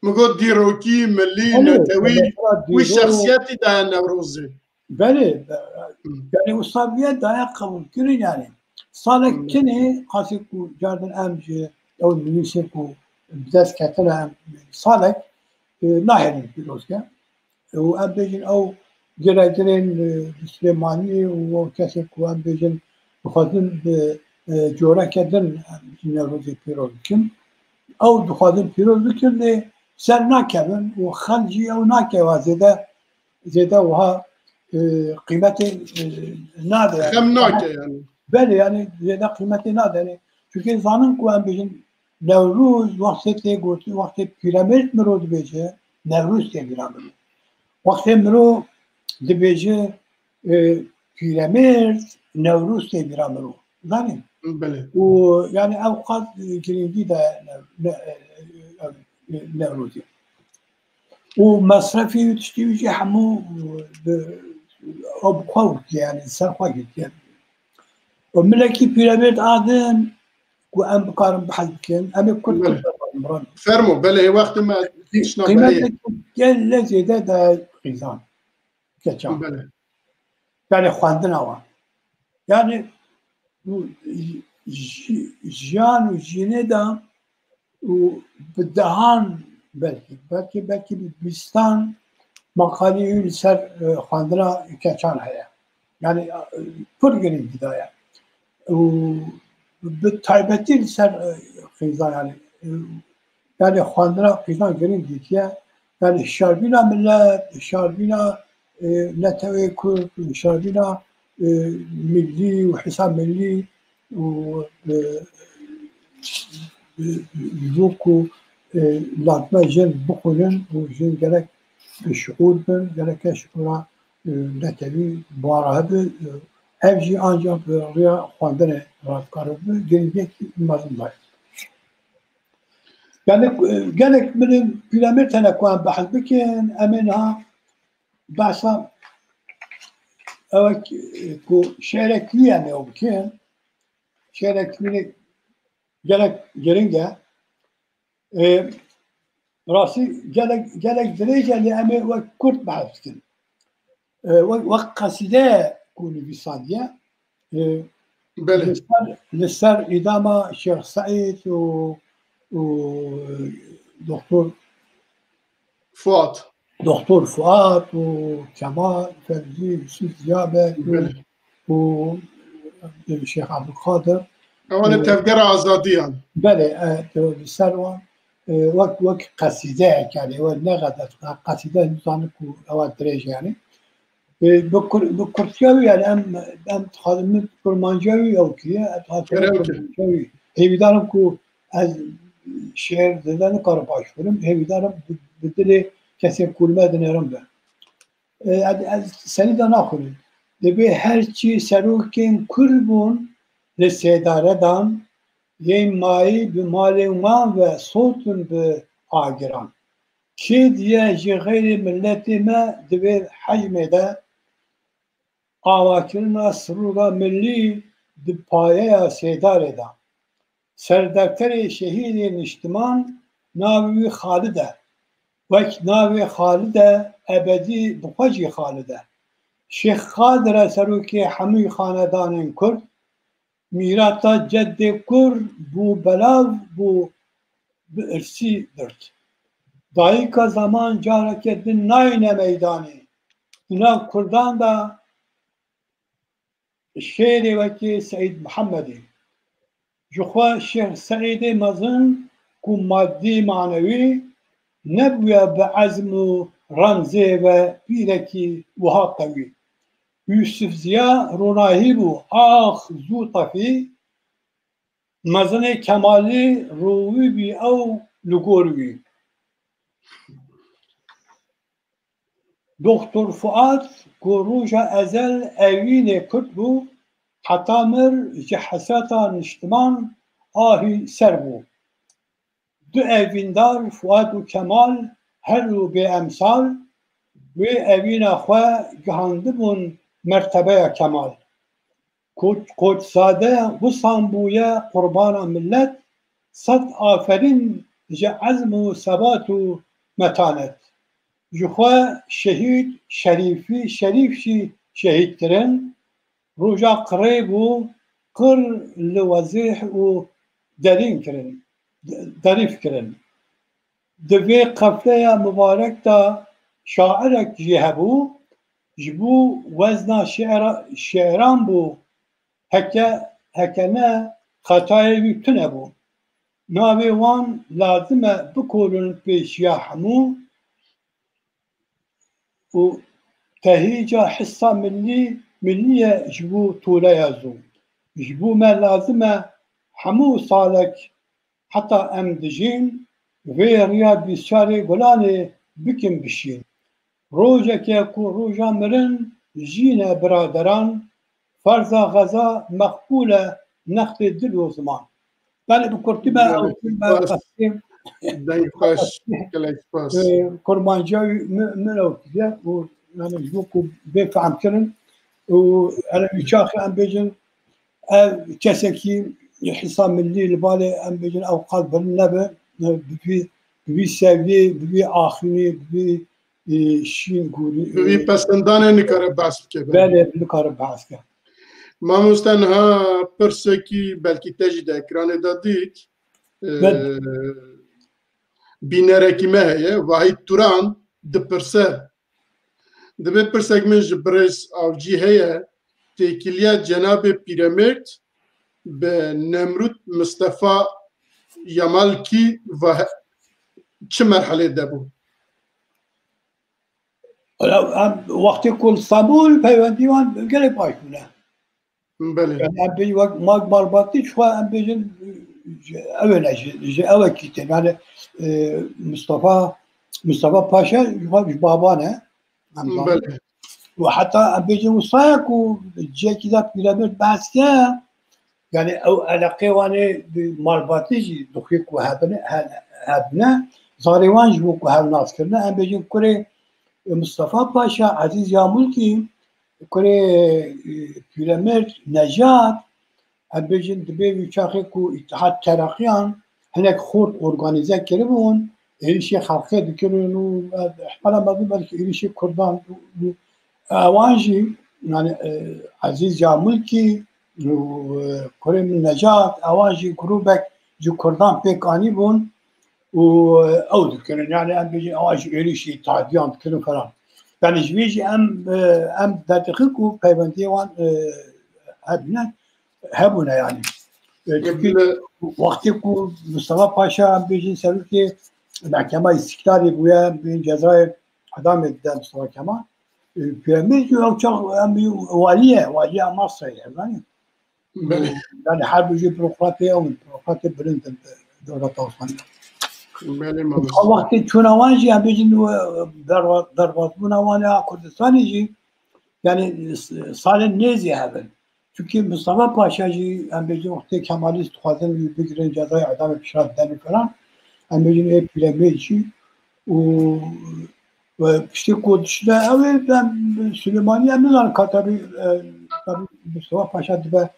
Min got dîrokî, millî, Belê, netewî, mesela wî dîrok şexsiyetî daye Newrozê. Belê, e, Hı. yani wisa bûye daye qebûlkirin yani. Salek Hı. Kinê, qasî ku cardin em ji ew nivîsê ku bi dest ketine em salek, e, nahêlin pîrozke. Û em bêjin ew girêdayî, e, Silêmaniyê û ew kesên ku em bêjin dixwazin bi, e, coreke din em Newrozê pîroz bikin. Ew dixwazin pîroz bikin, lê ser nakevin û xelk jî ew nakeve zêde, zêde wiha, e, qîmetê, e, nade yani. Xem nake yani. Belê yani zêde qîmetê nade yani. Çunke zanin ku em bêjin Newroz wextê tê gotin, wextê Pîremêrd miro dibêje, Newroz tê bîra miro. Wextê miro dibêje, e, Pîremêrd, Newroz tê bîra miro. Zanî? Belê. Û yani ew qas girîngî de ne-, ne-, e, e, Newrozê. Û mesrefî û tiştî wî jî hemû, e, bi, ew bi xwe girtiye, yani ser xwe girtiye. Û milekî Pîremêrd a din ku em bikarin behs bikin, em ê Kurd Belê. Kurd bikarin birin. Fermo, belê, ê wextê me tişna belê. Qîmeteke gelek zêde de xîzan, keçan. Belê. Yani xwendina wan. Yani bu ji-, jiyan û jînê de û bi dehan belkî, belkî, belkî bi bîstan maqalî wî li ser, e, xwendina keçan heye. Yani, e, pir girîngî daye. Û bi taybetî li ser, e, xîzan yani, e, yani xwendina xîzan girîng dîtiye. Yani hişyarbîna milet, hişyarbîna, e, netewê Kurd, hişyarbîna, e, millî û hisa millî û, e, e, ji bo ku, e, lazim e jin bixwînin û jin gerek bi şiûr bin, gereke şiûra, e, netewî bi wan re hebe, e, ev jî ancak bi rêya xwendinê re dikare bibe, girîngiyekî mezin daye. Gelek, e, gelek min ê Pîremêrd tene ku em behs bikin, em ê niha behsa ew e ku şêrek wî em ê ew bikin. Şêrek wî gelek giring e. E, rastî gelek, gelek dirêj e, lê em ê wek kurt behs bikin. E, wek, wek qesîde ku nivîsandiye. E, Belê. Li ser, li ser îdama Şêx Seîd û, û Doktor Fuat. Doktor Fuat û Kemal Fevzî, Yusuf Ziyabek û, Belê. Û Şêx Abdulkadir. Ewan e, e, tevgera azadiyan. Belê, e, tu li ser wan, e, wek, wek qesîdeyek, yani, wek ne qet-, qesîde, nizanim ku ewa dirêj, yani. E, bi kur-, bi kurtiya wî, yani, em, em dixwazin min kurmanciya wî ew kiriye, ez dixwazim Kerem ki. kurmanciya wî. Hêvîdarim ku ez şêr zêde nikarim baş bikim, hêvîdarim bi, bi dilê kesên ku li me dinêrin be. E, ez, ez serî de naxwînim. Dibê her çi serokên Kurd bûn li sêdare dan, yên mayî bi malên wan ve sotin bi agiran. Kê diye ji xeyrê miletê me di vê hecmê de avakirina sirûga milî di payeya sêdarê de. Serdefterê şehîdê niştiman navê wî Xalid e. Wek navê Xalid e, ebedî bi xwe jî Xalid e. Şêx Qadir e serokê hemû xanedanên Kurd. Mîrata ceddê kur bû belav bû bi irsî girt. Dayika zeman careke din nayîne meydanê. Di nav Kurdan de şêrê wekî Seîd Mihemedê. Ji xwe Şêx Seîdê mezin ku madî manewî nebûye bi ezm û remzê ve pîrekî wiha qewî. Yûsif Ziya ronahî bû, ax zû tefî, mezinê Kemalî rûwî bî ew li gor wî. Doktor Fuad ku roja ezel evînê Kurd bû, heta mir ji hesreta niştiman ahî ser bû. Du evîndar Fuad û Kemal her du bêemsal wê evîna xwe gihandibûn mertebeya kemal. Koç, Koçzade wisan bûye qurbana millet, sed aferîn ji ezm û sebat û metanet. Ji xwe şehîd Şerîfî Şerîf jî şehîd kirin. Roja qirê bû, qir li wezîh û derîn kirin, derîf kirin. Di vê qefleya mibarek de şairek jî hebû, ji bo wezna şi'ra-, şi'ran bû, heke, heke ne xetayê wî tune bû. Navê wan lazim e bikorin pêşiya hemû û tehîca hissa millî, millî ye ji bo toleya zû. Ji bo me lazim e hemû salek heta em dijîn, vê riya bîst çarê Gulanê bikin bişîn. Rojeke ku roja mirin jî ne biraderan, ferza xeza meqbûl e nextê dil û ziman. Belê bi kurtî me Belê, ew me spas. qesdê Deng xweş, gelek spas. e, kurmanciya wî mi-, min ew kiriye û yani ji bo ku bê fehm kirin û yani wî çaxê em bêjin ev kesekî hisa millî li balê em bêjin ew qal bilind nebe, e, bi vî, bi vî seviyê, bi vî axînî, bi vî, e, şîn gûrî, Bi vî e, pesindanê nikare behs bike, belê. Belê, nikare behs ke. Mamoste, niha pirsekî belkî te jî di ekranê de dît. E, Belê. Bînerekî me heye, Vahît Turan dipirse. Dibê pirsek min ji birêz Avcî heye, têkiliya cenabê Pîremêrd bi Nemrûd Mistefa Yamalkî ve çi merhelê de bû? Wela, em wextê ku li Stenbul peywendî wan gelek baş bûne. Belê. Yani em bêjin wek Mak Malbatî, ji xwe em bêjin, ji ew ne, ji, ji ew ekî tên. Yani, e, Mustafa, Mustafa Paşa ji xwe ji baban e. Em zanin. Belê. Û heta em bêjin wisa ye ku cihekî de Pîremêrd behs ke, yani ew eleqê wan ê bi Malbatî jî dixwî ku hebine, he-, hebine, zarê wan ji bo ku hev nas kirine. Em bêjin kurê Mustafa Paşa, Ezîz Yamulkî, kurê, e, Pîremêrd Nejat, em bêjin dibê wî çaxê ku Îtihad Tereqiyan hinek xort organîze kiribûn, êrîşê xelkê dikirin û, e, ihtimala mezin belkî êrîşê Kurdan û, û ewan jî, yani, e, Ezîz Yamulkî û, e, kurê min Nejat, ewan jî grûbek ji Kurdan pêk anîbûn û, e, ew dikirin. Yani em bêjin ewan jî êrîşî Îtihadiyan dikirin falan. Yani ji vê jî em, e, em derdixin ku peywendiyê wan, e, hebûne, hebûne yani. E, çünkü wextê ku Mustafa Paşa, em bêjin, serokê Mehkema Îstîklalê bûye, em bêjin cezayê edamê dide Mustafa Kemal. E, Pîremêrg jî ew çax em bêjin walî ye, walîya Amasya ye, zanî. Belê. Yani her bijî bürokratê ew, bürokratê bilind in, dewleta Osmanî. Belê, mamoste. Wextê çûna wan jî, em bêjin, e, derwa-, derbasbûna wan ya Kurdistanê jî, yani, s-, salên nêzî hev in. Çünkü Mustafa Paşa jî, em bêjin, wextê Kemalîst dixwazin wî bigirin, cezayê edamê pişa didin û falan, em bêjin, ê Pîremêrg jî û, ve piştî ku dişine ew ê, em Silêmanî em nizanin ka tabî, e, tabî Mustafa Paşa dibe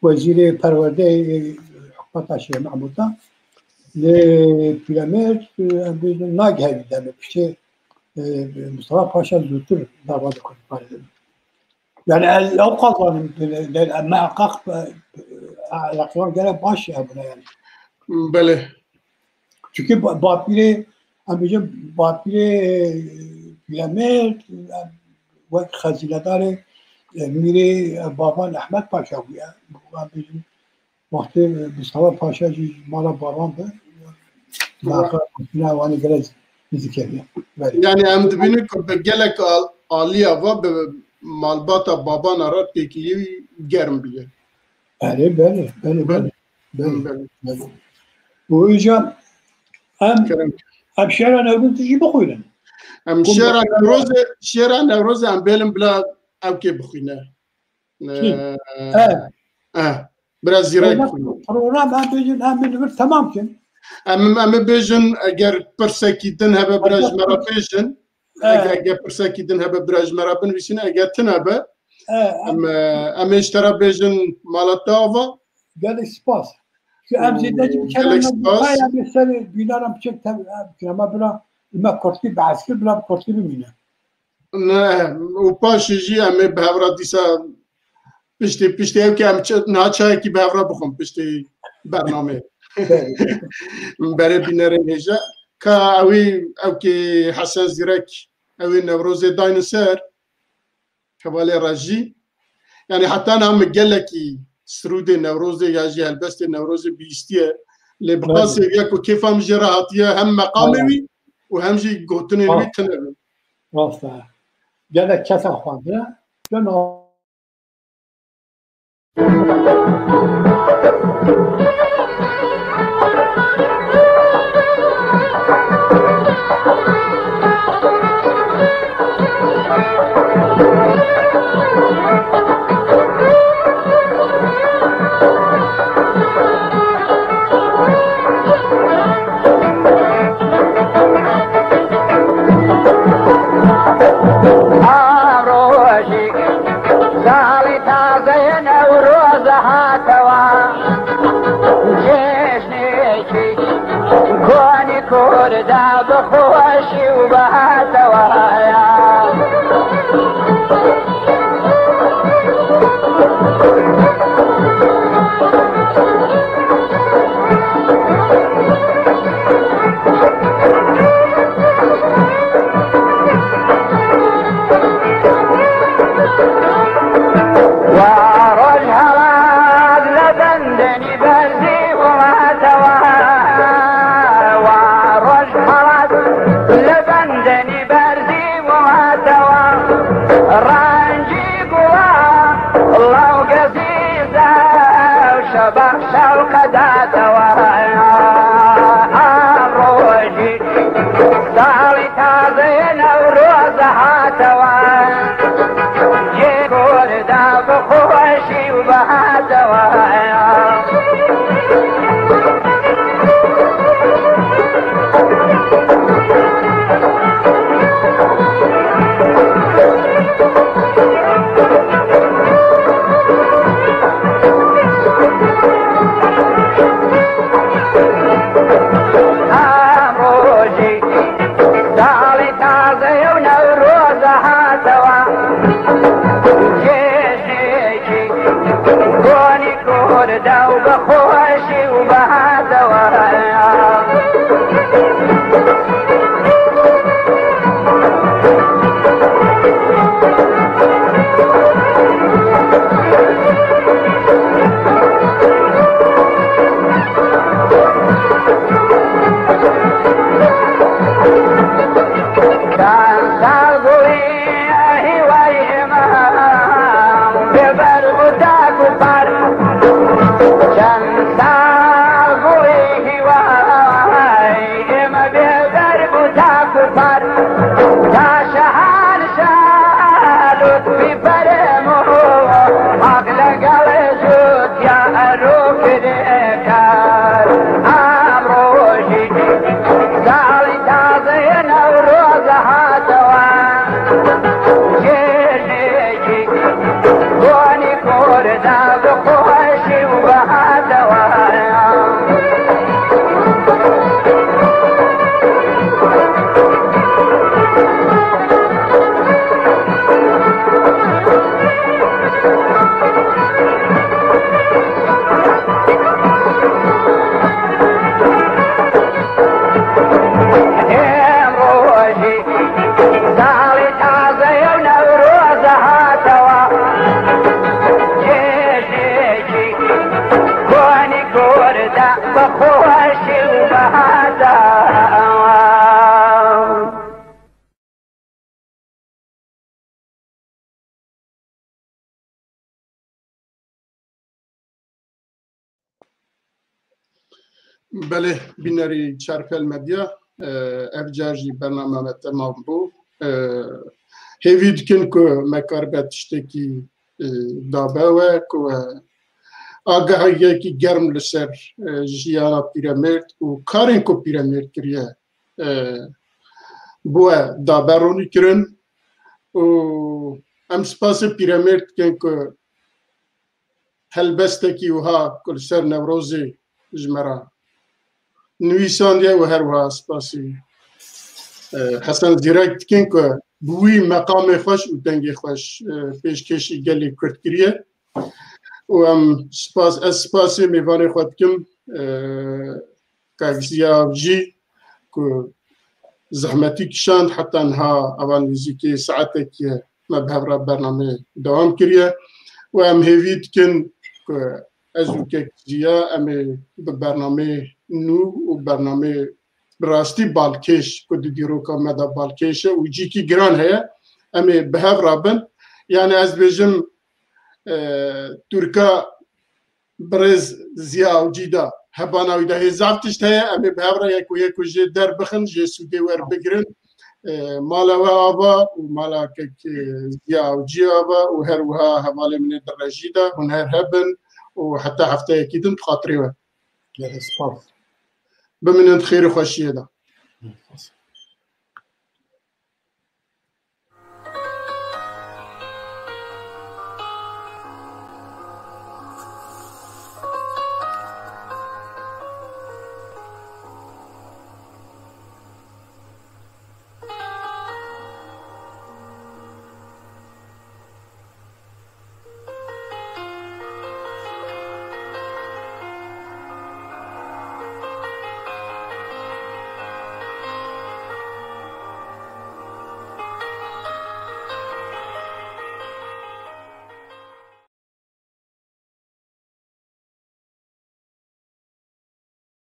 wezîrê perwerdeyê, e, hikûmeta Şêx Mehmûd de. Lê Pîremêrg, e, em bêjin, nagihê wî demê. Piştî, e, Mustafa Paşa zûtir dava dikin. Yani ez ew qezanim, yani, muhakkak, e, eleqeyan gerek baş hebûna yani. Belê. Çünkü ba-, bapîrê, em bêjin, bapîrê, e, Pîremêrg, e, wek xezînedarê, e, mîrê, e, bavan Ehmed Paşa bûye. Em bêjin, wextê, e, Mustafa Paşa jî mala bavan be, muhakkak xezîna wanê gelek nêzîk hebûye. Belê. Yani em dibînin ku bi gelek al-, aliya ve bi malbata babana re têkilî germ bûye. Belê, belê, belê, belê. Belê. Belê, belê. Û îca em, Kerem. Em şêra Newrozê jî bixwînin. Em Kum- şêra Newrozê, şêra Newrozê em bêlin bila ew kê bixwîne. Kî? Ee, Eh. eh. Biraz zîrek Program, bixwîne. Program em bêjin, em ê li vir temam kin. Em, em ê bêjin, eger pirsekî din hebe, biraz ji me re bêjin. Eh. Eger, eger pirsekî din hebe, biraz ji me re binivîsîne. Eger tune be, Eh, em, em, e, em ê ji te re bêjin mala te ava. Gelek spas. Ki em zêde jî Û biçaran gelek me spas. Em ê serê bînaran biçek te, em kirema bila me kurtî behs kir, bila kurtî bimîne. Ne, û paşê jî em ê bi hev re dîsa piştî, piştî ew ki em çi-, niha çayekî bi hev re bixwin piştî bernameyê. Belê. Berê bînerên hêja. Ka ewî, ew ki Hesen Zîrek, ewî Newrozê dayne ser. Hevalê re jî. Yani heta niha min gelekî sirûdê Newrozê ya jî helbestê Newrozê bihîstiye. Lê bi qasê ya ku kêfa min jê re hatiye hem meqamê wî û hem jî gotinên wî tune bin. Rast e. Gelek kesa xwendine. Gelo Salê tazeyê Newroz hatewî, cejnekî konî Kurda bi xweşî û bi hatewî. Wa roj helat li bendê nî berzî û hatewî. Wa roj helat li bendê nî berzî û hatewî. Rencî gula law gezîze û şebeq şewqe datewî. Em rojî Salê tazeyê Newroz hatewî, yê Kurda bi xweşî û bi hatewî. Em rojî Salê taze yew Newroz hatewî, cejnekî konî Kurda û bi xweşî û bi hatewî. Belê, bînerî Çarpel Medya, e, ev car jî bername me temam bû. E, hêvî dikin ku me karibe tiştekî, e, dabe we, ku we agahiyekî germ li ser, e, jiyana pîremêrd û karên ku pîremêrd kiriye, e, bi we dabe ronî kirin. Û em spasê pîremêrd dikin ku helbestekî wiha ku li ser Newrozê ji me re nivîsandiye û her wiha spasî, e, Hesen Zîrek dikin ku bi wî meqamê xweş û dengê xweş, e, pêşkêşî gelê Kurd kiriye. Û em spas, ez spasê mêvanê xwe dikim, e, Kak Ziya Avcî ku zehmetî kişand heta niha eva nêzîkî saetekî ye me bi hev re bernameyê dewam kiriye û em hêvî dikin ku ez û Kek Ziya em ê bi bernameyê nû û bernameyê bi rastî balkêş ku di dîroka me de balkêş e û cîkî giran heye, em ê bi hev re bin. Yani ez dibêjim, e, Tirka birêz Ziya Avcî de hebana wî de hê zaf tişt heye, em ê bi hev re yek û yek û jê derbixin, jê sûdê werbigirin. E, mala we ava û mala Kek, e, Ziya Avcî ava û her wiha hevalê min ê di rejî de hûn her hebin û heta hefteyekî din bi xatirê we. Gelek spas. Bimînin di xêr û xweşiyê de.